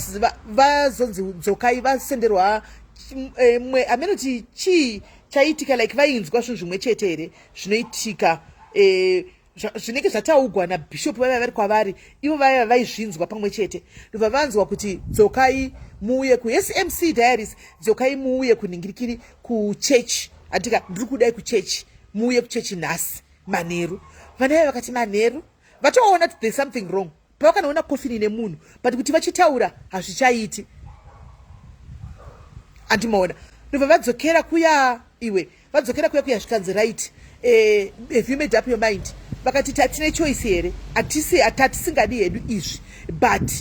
vazonzi dzokai, vasenderwa mwe hamene kuti chii chaiitika, like vainzwa zvinhu zvimwe chete here zvinoitika, zvinenge zvataugwa nabhishopu vaiva vari kwavari ivo, vaiva vaizvinzwa pamwe chete. Ndobva vanzwa kuti dzokai muuye kuSMC Diaries, dzokai muuye kunhingirikiri kuchechi. Andika ndiri kudai kuchechi, muuye kuchechi nhasi manheru. Vana vaiva vakati manheru, vatoona kuti there's something wrong pavakanoona kofini nemunhu, but kuti vachitaura hazvichaiti. Andimaona, ndobva vadzokera kuya iwe, vadzokera kuya kuya, zvikanzi, "Right, have you made up your mind?" Vakati, "Tatine choice here? Hatisi tatisingadi hedu izvi, but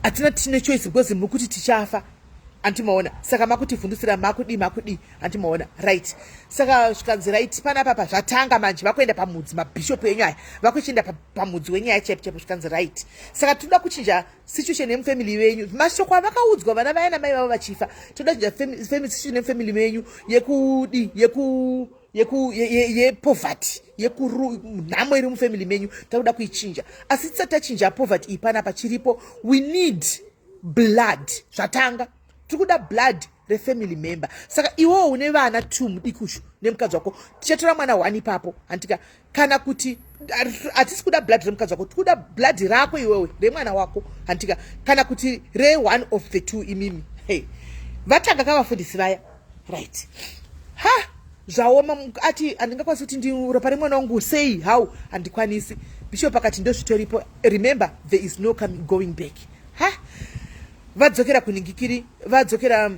hatina tine choice because muri kuti tichafa. Andimaona, saka makutivhundusira, makudi makudi." Andimaona, right, saka zvikanzi, right, panapa zvatanga manje, vakuenda pamudzi, mabhishopu enyu aya vakuchienda pamudzi wenyaya chaipo chaipo. Zvikanzi, right, saka toda kuchinja situation yemufamily venyu. Mashoko avakaudzwa vana vaya namai vavo vachifa, toda kuchinja situation yemufamily venyu yekudi yeku yeku yepoverty, yekunhamo iri mufamily menyu, takuda kuichinja. Asi tisati tachinja poverty iyi panapa chiripo, we need blood. Zvatanga, tiri kuda blood refamily member. Saka iwewo une vana two, mudikushu nemukadzi wako, tichatora mwana one ipapo, handika? Kana kuti hatisi kuda blood remukadzi wako, tiri kuda blood rako iwewe, remwana wako, handika? Kana kuti re-one of the two imimi. Hey, vatanga kavafundisi vaya, right, ha, zvaoma. Ati, "Handingakwanisi kuti ndiropa remwana wangu sei, how? Handikwanisi." Bishop akati, "Ndozvitoripo. Remember, there is no coming, going back." Ha, vadzokera kuningikiri, vadzokera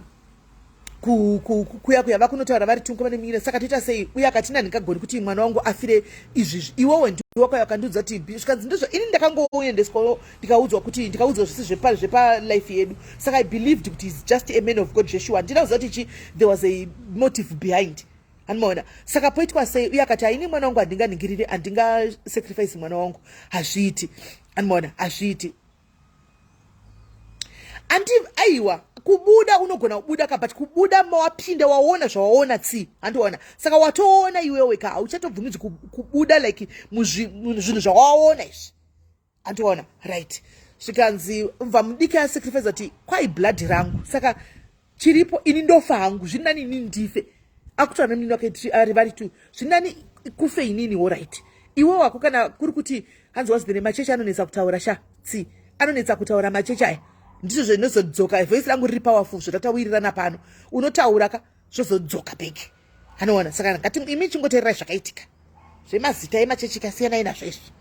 kuya kuya, vakunotaura vari tungu vane mira. "Saka toita sei?" Uye akati, "Handingagoni kuti mwana wangu afire izvizvi. Iwowe ndiwakauya wakandiudza kuti." Zvikanzi, "Ndizvo, ini ndakangoendeswawo, ndikaudzwa kuti, ndikaudzwa zvese zvepalife yedu, saka I believed kuti is just a man of God. Joshua, handina kuziva kuti chi there was a motive behind." Handimaona? Saka poitwa sei? Uye akati, haini mwana wangu handinganingiriri, handingasacrifice mwana wangu, hazviiti. Handimaona? Hazviiti. Andi aiwa, kubuda unogona kubuda ka, but kubuda mawapinda, waona zvawaona tsi, handiona? Saka watoona iwewe ka, hauchatobvumidzwi kubuda like muzvinhu zvawaona izvi, handiona? Right, zvikanzi mva mudiki asacrifice kuti kwai blood rangu, saka chiripo ini ndofa hangu, zviri nani inini ndife. Akutaura nemunini wake ari vari two, zviri nani kufe inini. Alright, iwe wako kana kuri kuti hanzi wazidene machechi anonetsa kutaura sha tsi, anonetsa kutaura machechi aya, ndizvo zvinozodzoka. Voice rangu riri powerful, zvotatawirirana pano, unotaura ka, zvozodzoka back, anoona? Saka ngati imi chingoteererai zvakaitika zvemazita emachechi, kasiyanai nazvo izvi,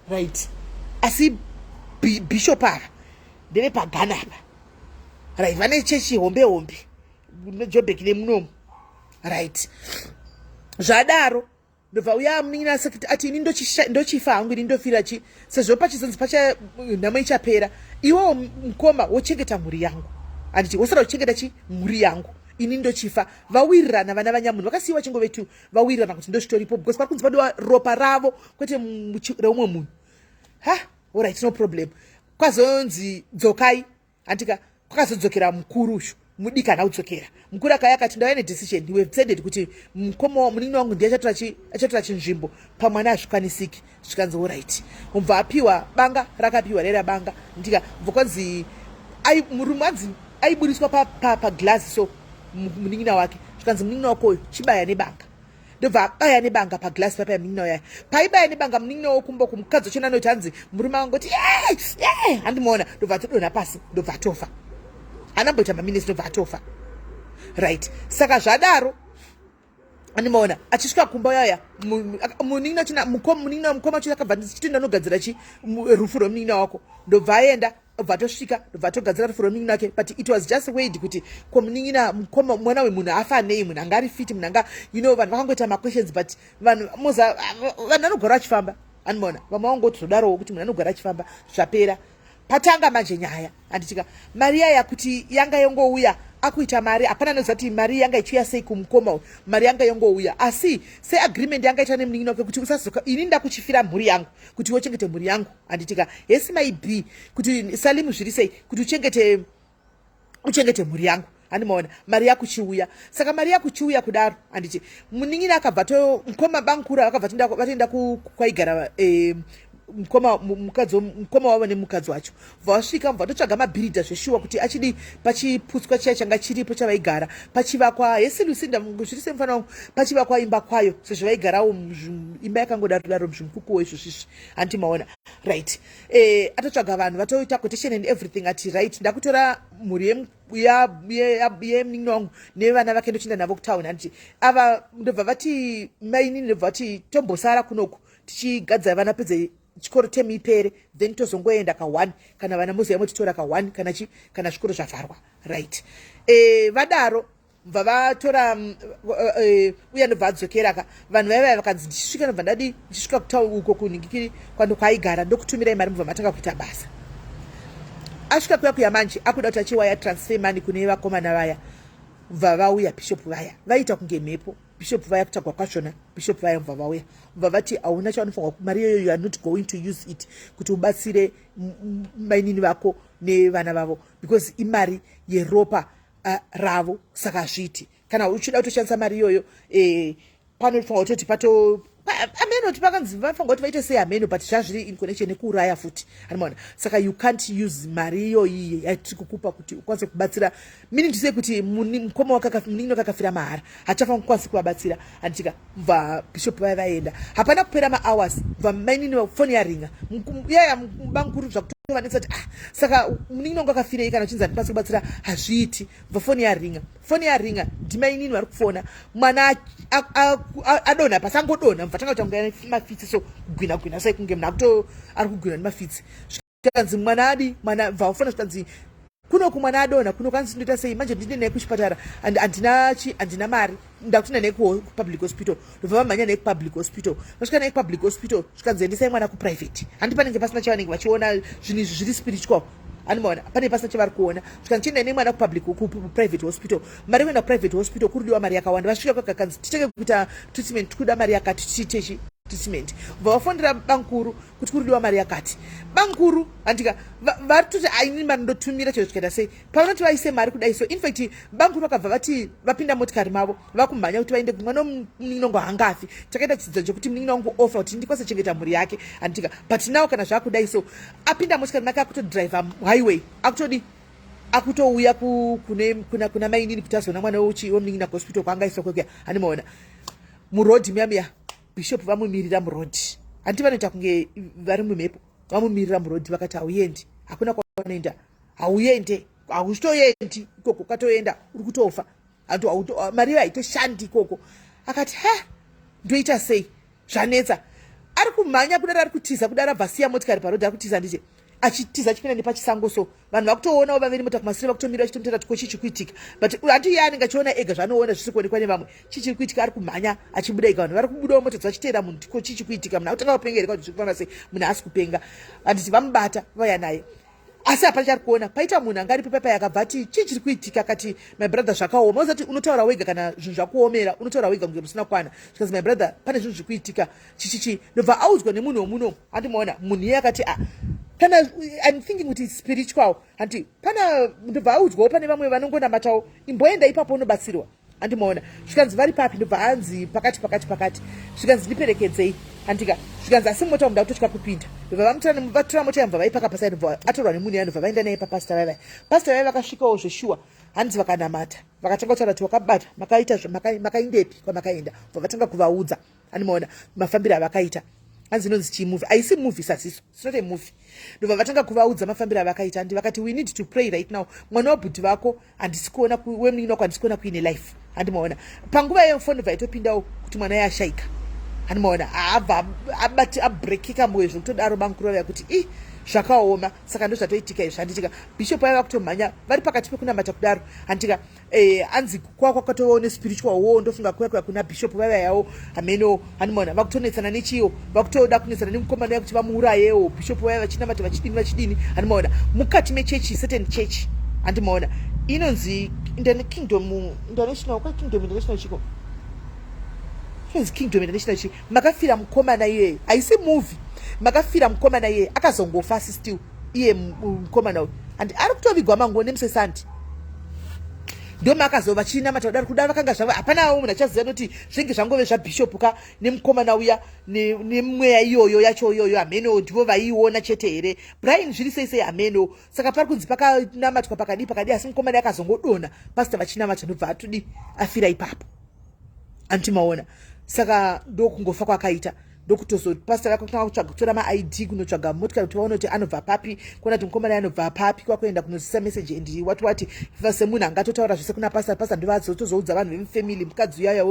right? Asi bishop ava ndevepagana apa, right? Vane chechi hombe hombe neJobek nemunomu, right? Zvadaro ndobva uya munin'ina sekiti ati, ini ndochifa hangu, ini ndofira chi sezvo pachizonzi pacha nhamo ichapera, iwewo mukoma wochengeta mhuri yangu, handiti? Wosara uchengeta chi mhuri yangu, ini ndochifa. Vawirirana vana vanyamunhu vakasiyiwa chingovetu, vawirirana kuti ndozvitoripo, because pari kunzi padiwa ropa ravo kwete reumwe munhu. Ha, alright, no problem. Kwazonzi dzokai, handika? Kwakazodzokera mukuru ushu, mudiki haana kudzokera. Mukuru akauya akati, ndauya nedecision, we have decided kuti mukoma, munin'ina wangu ndiye achatora chinzvimbo pamwana, hazvikwanisiki. Zvikanzi alright. Mubva apiwa banga, rakapiwa rera banga ndika bva kwanzi murume anzi aiburiswa paglazi pa so munin'ina wake, zvikanzi munin'ina wako uyu chibaya nebanga. Ndobva abaya nebanga paglazi papa munin'ina uyaya. Paibaya nebanga munin'ina wokumba kumukadzi wachona anoti hanzi murume angoti ye, handimuona, ndobva atodonha pasi, ndobva atofa. Anamboita maminutes, ndobva atofa, right? Saka zvadaro, andimaona, achisvika kumba uyaya munin'ina china munin'ina mukoma wacho akabva chitoenda nogadzira chi rufu rwemunin'ina wako. Ndobva aenda, bva atosvika, ndobva atogadzira rufu rwemunin'ina wake. But it was just weird kuti ko munin'ina mukoma, mwana wemunhu afa nei? Munhu anga ari fit, munhu anga vanhu vakangoita maquestions, but vanhu moza vanhu vanogara vachifamba, andimaona? Vamwe vangoti zvodarowo kuti munhu anogara achifamba. Zvapera, patanga manje nyaya, handitika? Mari yaya kuti yanga yongouya, akuita mari, hapana anoziva kuti mari yanga ichiuya sei kumukoma uyu. Mari yanga yongouya, asi seagreement yanga ita nemunin'ina wake kuti usazoka, ini ndakuchifira mhuri yangu, kuti wochengete mhuri yangu, handitika? Hesi maybe kuti Salimu zviri sei kuti uchengete mhuri yangu, handimaona? Mari yakuchiuya. Saka mari yakuchiuya kudaro, handiti munin'ina akabva to mukoma bankura vakabva vatoenda kwaigara mukoma, mukadzi, mukoma wavo nemukadzi wacho. Bva vasvika, bva vatotsvaga mabhiridha zveshuwa kuti achidi pachiputswa chiya changa chiripo chavaigara, pachivakwa. Hesi Lucinda, zviri semufana wangu, pachivakwa imba kwayo sezvo vaigarawo imba yakangodaro daro muzvimukukuwo izvozvizvi, handiti maona? Right, atotsvaga vanhu, vatoita quotation and everything. Ati right, ndakutora mhuri yemunin'ina wangu nevana vake, ndochienda navo kutauni, handiti? Ava ndobva vati mainini, ndobva vati tombosara kunoku tichigadzira vana pedze chikoro, temu ipere, then tozongoenda ka1 kana vana mozoya motitora ka1 kana chi kana zvikoro zvavharwa, right? Vadaro bva vatora uya, ndobva adzokera ka. Vanhu vaiva vakanzi ndichisvika, ndobva ndadi ndichisvika kutauni uko kunhingikiri kwando kwaaigara, ndokutumirai mari, mubva matanga kuita basa. Asvika kuya kuya manje akuda kuti achiwaya transfer money kune vakomana vaya. Bva vauya bishop vaya, vaita kunge mhepo bishop vaya, kutagwa kwachona bishop vaya. Bva vauya, bva vati hauna chaunofanirwa, mari iyoyo you are not going to use it kuti ubatsire mainini vako nevana vavo, because imari yeropa ravo, saka hazviiti. Kana uchida kutoshandisa mari iyoyo, panofanira kutoti pato ameno kuti pakanzi vanofanira kuti vaite sei ameno, but zvazviri in connection nekuuraya futi, anomaona? Saka you can't use mari iyoyi yatiri kukupa kuti ukwanise kubatsira, meaning to say kuti mukoma munin'ina wake akafira mahara, hachafanira kukwanisa kuvabatsira, handitika? Bva bishop vaya vaenda, hapana kupera mahours, bva mainini foni yaringa yaya bamukuru, zvakutovanetsa kuti ah, saka munin'ina wangu akafirei kana uchinzi handikwanisi kubatsira, hazviiti. Bva foni yaringa, foni yaringa, ndimainini vari kufona. Mwana adonha pasi, angodonha, mubva tanga kuita kunge mafitsi so, kugwina gwina sai kunge munhu akuto ari kugwina nemafitsi. Zvikanzi mwana adi mwana, bva wafona, zvikanzi kunoku mwana adonha kunoku, anzi ndoita sei manje, ndinde naye kuchipatara, handina chi handina mari, ndakutoenda naye kupublic hospital. Ndobva vamhanya naye kupublic hospital. Vasvika naye kupublic hospital, zvikanzi endesai mwana kuprivate, handi panenge pasina chavanenge vachiona, zvinhu izvi zviri spiritual. Anomaona pane pasina chavari kuona. Zvikanzi chiendai nemwana kupublic, kuprivate hospital. Mari yekuenda kuprivate hospital kuri kudiwa mari yakawanda. Vasvika kwakakanzi titenge kuita treatment, tikuda mari yakati, tiite chi treatment. Bva vafonera bankuru kuti kuri kudiwa mari yakati. Bankuru handika vari toti aini mari ndotumira chero zvikaita sei. Pavanoti vaise mari kudai so, in fact bankuru vakabva vati vapinda motikari mavo vakumhanya kuti vaende kumwana wemunin'ina wangu hangafi. Takaita chidzidzo chekuti munin'ina wangu ofa kuti ndikwanise chengeta mhuri yake, handitika. But now kana zvakudai so, apinda motikari make akutodriver highway, akutodi akutouya kune kuna mainini kuti azoona mwana wemunin'ina kuhospital kwaangaiswa kwekuya. Handimaona murodhi muya muya, bishop vamumirira murodhi. Handiti vanoita kunge vari mumhepo, vamumirira murodhi, vakati hauendi, hakuna kwaunoenda, hauende, hauchitoendi ikoko, ukatoenda uri kutofa, mari iyo haitoshandi ikoko. Akati ha, ndoita sei, zvanetsa. Ari kumhanya kudaro, ari kutiza kudaro, abva siya motikari parodhi, ari kutiza ndiche achitiza achipinda nepachisango. So vanhu vakutoonawo vaveni mota kumasure, vakutomira vachitomutera kuti ko chii chiri kuitika. But hanti iye anenge achiona ega zvaanoona zvisiri kuonekwa nevamwe. Chii chiri kuitika? Ari kumhanya achibuda ega, vanhu vari kubudawo mota dzavachiteera munhu, ko chii chiri kuitika? Munhu akutanga kupenga here? Kuti zviri kufamba sei? Munhu haasi kupenga, handiti? Vamubata, vauya naye, asi hapana chaari kuona. Paita munhu anga aripo paipai, akabva ati chii chiri kuitika? Akati my brother, zvakaoma. Uzati unotaura wega kana zvinhu zvakuomera, unotaura wega kunge musina kwana. Zvikanzi my brother, pane zvinhu zviri kuitika, chichichi. Ndobva audzwa nemunhu wemuno, handimaona munhu iye akati ah, kana I'm thinking kuti spiritual, hanti pana. Ndobva audzwawo pane vamwe vanongonamatawo, imboenda ipapo unobatsirwa, handimaona. Zvikanzi vari papi? Ndobva anzi pakati pakati pakati. Zvikanzi ndiperekedzei, handika. Zvikanzi asi mota muda kutotya kupinda. Ndobva vamutora mota yamubva vaipaka pasai, ndobva atorwa nemunhu iya, ndobva vaenda naye papasta vaivai. Pasta vaiva vakasvikawo zveshuwa, hanzi vakanamata, vakatanga kutaura kuti wakabata, makaita, makaindepi kwamakaenda. Bva vatanga kuvaudza, handimaona, mafambiro avakaita. Hanzi inonzi chii movie? Haisi movie sasiso, it's not a movie. Ndobva vatanga kuvaudza mafambiro avakaita, handi vakati we need to pray right now. Mwana wabhuti vako handisi kuona, wemunin'ina wako handisi kuona kuine life, handimaona. Panguva iyo foni bva itopindawo kuti mwana yashaika, handimaona. Abva abati abrekika mwoyo zvekutodaro bankuru vaya kuti i zvakaoma. Saka ndozvatoitika izvi, handitika. Bishop vaiva kutomhanya vari pakati pekunamata kudaro, handitika. Anzi kwa kwakatovawo nespiritual war, ndofunga kuya kuya kuna bishop vaiva yawo hameno, handimaona. Vakutonetsana nechiyo, vakutoda kunetsana nemukomana uya kuti vamuurayewo. Bishop vaiva vachinamata, vachidini vachidini, handimaona, mukati mechechi, certain church, handimaona, inonzi Kingdom International, kwa Kingdom International chiko inonzi Kingdom International chi. Makafira mukomana iyeye, haisi movie, makafira mukomana iyeye akazongofa, asi still iye mukomana uyu and ari kutovigwa manguo nemusesandi. Ndomakazova chinamata kudaro kuda vakanga zvavo hapanawo munhu achaziva noti zvinenge zvangove zvabhishopu ka nemukomana uya nemweya iyoyo yacho iyoyo, hameno ndivo vaiiona chete here, Brian, zviri sei sei, hameno. Saka pari kunzi pakanamatwa pakadii pakadii, asi mukomana akazongodonha pasita vachinamata, ndobva atudi afira ipapo, antimaona. Saka ndokungofa kwakaita, ndokutozopasita vakatanga kutsvaga, kutora maID, kunotsvaga motikari kuti vaone kuti anobva papi, kuona kuti mukomana anobva papi, kwakuenda kunozisa message and what what. Semunhu angatotaura zvese kuna pasta, pasta ndovazotozoudza vanhu vemufamily, mukadzi uyaya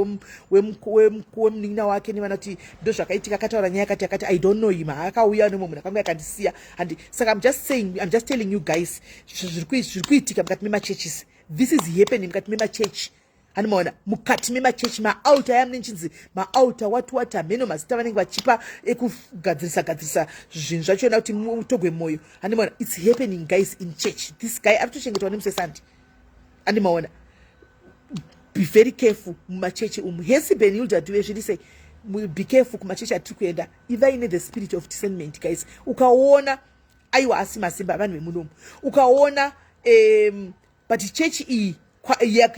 wemunin'ina wake nevana kuti ndozvakaitika, akataura nyaya yakati yakati. I don't know him, akauya nemumwe munhu akanga akandisiya and saka I'm just saying, I'm just telling you guys zviri kuitika mukati memachurches. This is happening mukati memachechi, handimaona, mukati memachechi, maaltar aya munechinzi maaltar what what, hameno mazita vanenge vachipa ekugadzirisa gadzirisa zvinhu zvachona kuti mutogwe mwoyo, handimaona. It's happening, guys, in church. This guy ari kutochengetwa nemusesandi, handimaona. Be very careful mumachechi umu. Hesi Benilda Duve, zviri sei? Be careful kumachechi atiri kuenda. Ivai nethe spirit of discernment, guys. Ukaona aiwa asi masimba vanhu vemunomu, ukaona but chechi iyi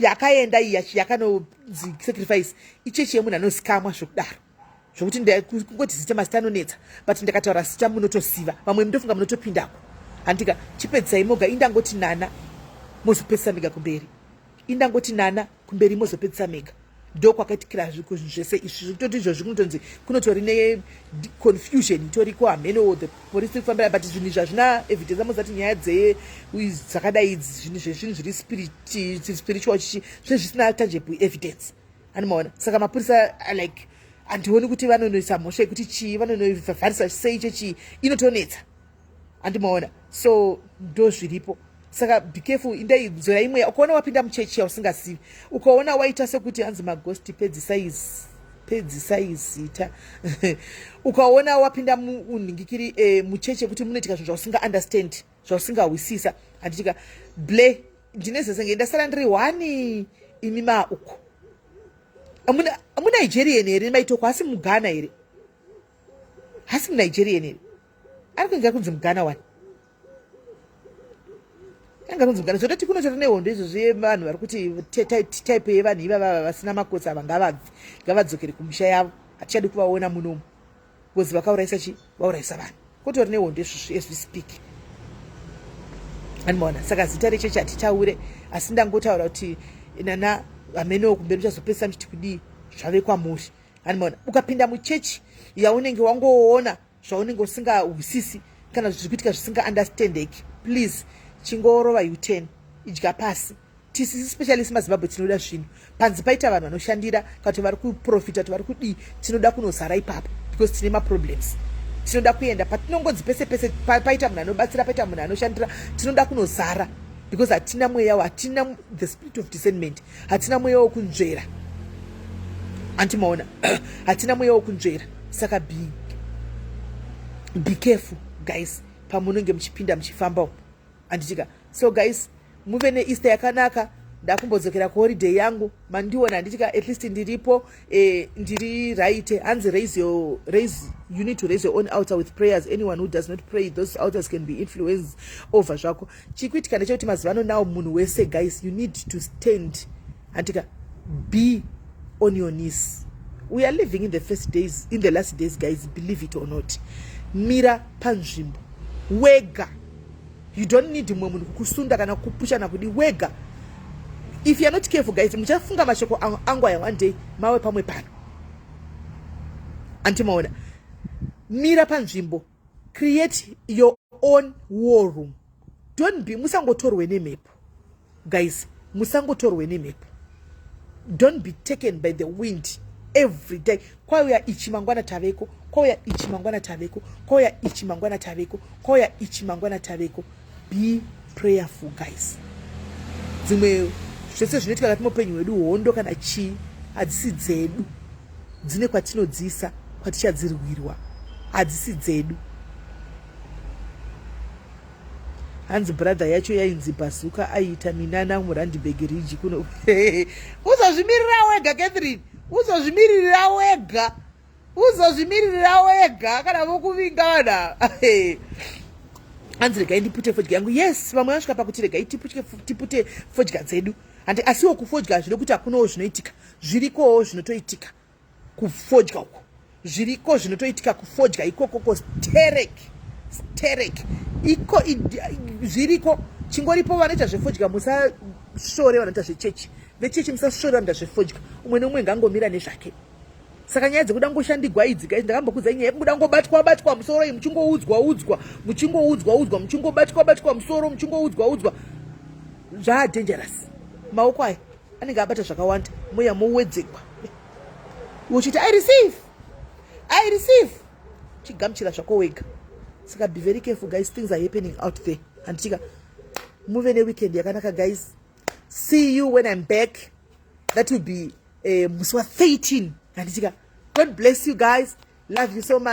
yakaenda iyi yakanonzi sacrifice, ichechi yemunhu anosikamwa zvekudaro, zvokuti kungoti zita, mazita anonetsa, but ndakataura zita munotosiva vamwe, ndofunga munotopindako, handika. Chipedzisai moga, indangoti nana mozopedzisa mega kumberi, indangoti nana kumberi mozopedzisa mega. Ndo kwakaitikira zvinhu zvese izvi, zvekutoti izvozvi kunotonzi kunotori neconfusion itoriko, hameno the police iri kufambira, but zvinhu izvi hazvina evidence. Amozati nyaya dzakadai idzi, zvinhu zvezvinhu zviri spiritual chichi, zve zvisina tangible evidence, anomaona. Saka mapurisa, like, handioni kuti vanonoisa mhosva yekuti chii, vanonovharisa sei chechii, inotonetsa, handimaona. So ndo zviripo. Saka be careful, indai nzora imwe. Ukaona wapinda muchechi yausingazivi, ukaona waita sekuti hanzi magosti, pedzisai zita. Ukaona wapinda munhingikiri muchechi yekuti munoitika zvinhu zvausinga understand. Zvausingahwisisa, handitika? Ble ndine zesenge ndasara ndiri one. Imi maa uko muNigerian here? Maitoko asi muGhana here? Hasi muNigerian here? Ari kuinga kunzi muGhana wani, anga kunzi muGhana. Zvototi kunotora nehondo izvo zvevanhu vari kuti type yevanhu ivavava vasina makotsi ava ngavabve, ngavadzokere kumisha yavo, hatichadi kuvaona munomu because vakaurayisa chi vaurayisa vanhu. Kotori nehondo izvozvo as we speak, andimaona. Saka zita rechechi hatitaure, asi ndangotaura kuti nana hamenowo kumberi muchazopedzisa muchiti kudii, zvave kwamuri, andimaona. Ukapinda muchechi yaunenge wangoona zvaunenge usingahwisisi kana zviri kuitika zvisingaunderstandeki, please chingorova U10, idya pasi. Tisi especially semaZimbabwe tinoda zvinhu panzi paita vanhu vanoshandira kana kuti vari kuprofita, kuti vari kudii, tinoda kunozara ipapo because tine maproblems. Tinoda kuenda patinongonzi pese pese paita munhu anobatsira, paita munhu anoshandira, tinoda kunozara because hatina mweya, hatina the spirit of discernment, hatina mweya wokunzvera, andimaona? Hatina mweya wokunzvera. Saka be careful, guys, pamunenge muchipinda muchifamba umo, anditika? So guys, muve neEaster yakanaka. Ndakumbodzokera kuholiday yangu, mandiona, handitika? At least ndiripo, ndiri right. Hanzi raise your raise you need to raise your own altar with prayers. Anyone who does not pray, those altars can be influenced over. Zvako chikuitika ndechekuti mazuva ano now munhu wese, guys, you need to stand, handika? Be on your knees. We are living in the first days, in the last days, guys, believe it or not. Mira panzvimbo wega. You don't need mumwe munhu kukusunda kana kupushana kudi wega. If you are not careful, guys, muchafunga mashoko angu aya one day mawe pamwe pano, antimaona? Mira panzvimbo, create your own war room. Don't be, musangotorwe nemhepo, guys, musangotorwe nemhepo. Don't be taken by the wind every day. Kwauya ichi, mangwana taveko. Kwauya ichi, mangwana taveko. Kwauya ichi, mangwana taveko. Kwauya ichi, mangwana taveko. Be prayerful, guys. Dzimwe zvese zvinoitika kati muupenyu hwedu, hondo kana chii, hadzisi dzedu, dzine kwatinodzisa, kwatichadzirwirwa, hadzisi dzedu. Hanzi brother yacho yainzi Bazuka, aiita minana muRandburg Ridge kuno. Uzozvimirira wega, Catherine, uzozvimirira wega, uzozvimirira wega kana vokuvinga vanhu. Hanzi regai ndipute fodya yangu. Yes, vamwe vasvika pakuti regai tipute fodya dzedu, handi? Asiwo kufodya zvino kuti hakunowo zvinoitika, zvirikowo zvinotoitika kufodya uko, zviriko zvinotoitika kufodya ikokoko. Sterek sterek iko zviriko chingoripo. Vanoita zvefodya musasvore vanoita zvechechi, vechechi musasvore vanoita zvefodya. Umwe neumwe ngangomira nezvake. Saka nyaya dzekuda ngoshandigwa idzi, guys, ndakambokudza nyaya yekuda ngobatwa batwa musoro iyi, muchingoudzwa udzwa, muchingoudzwa udzwa, muchingobatwa batwa musoro, muchingoudzwa udzwa, zvaadangerous. Maoko aya anenge abata zvakawanda, moya mowedzegwa uchiti, "I receive, I receive." Chigamuchira zvako wega. Saka be very careful, guys. Things are happening out there, handitika? Muve neweekend yakanaka, guys. See you when I'm back. That will be musi wa13, handitika? God bless you guys. Love you so much.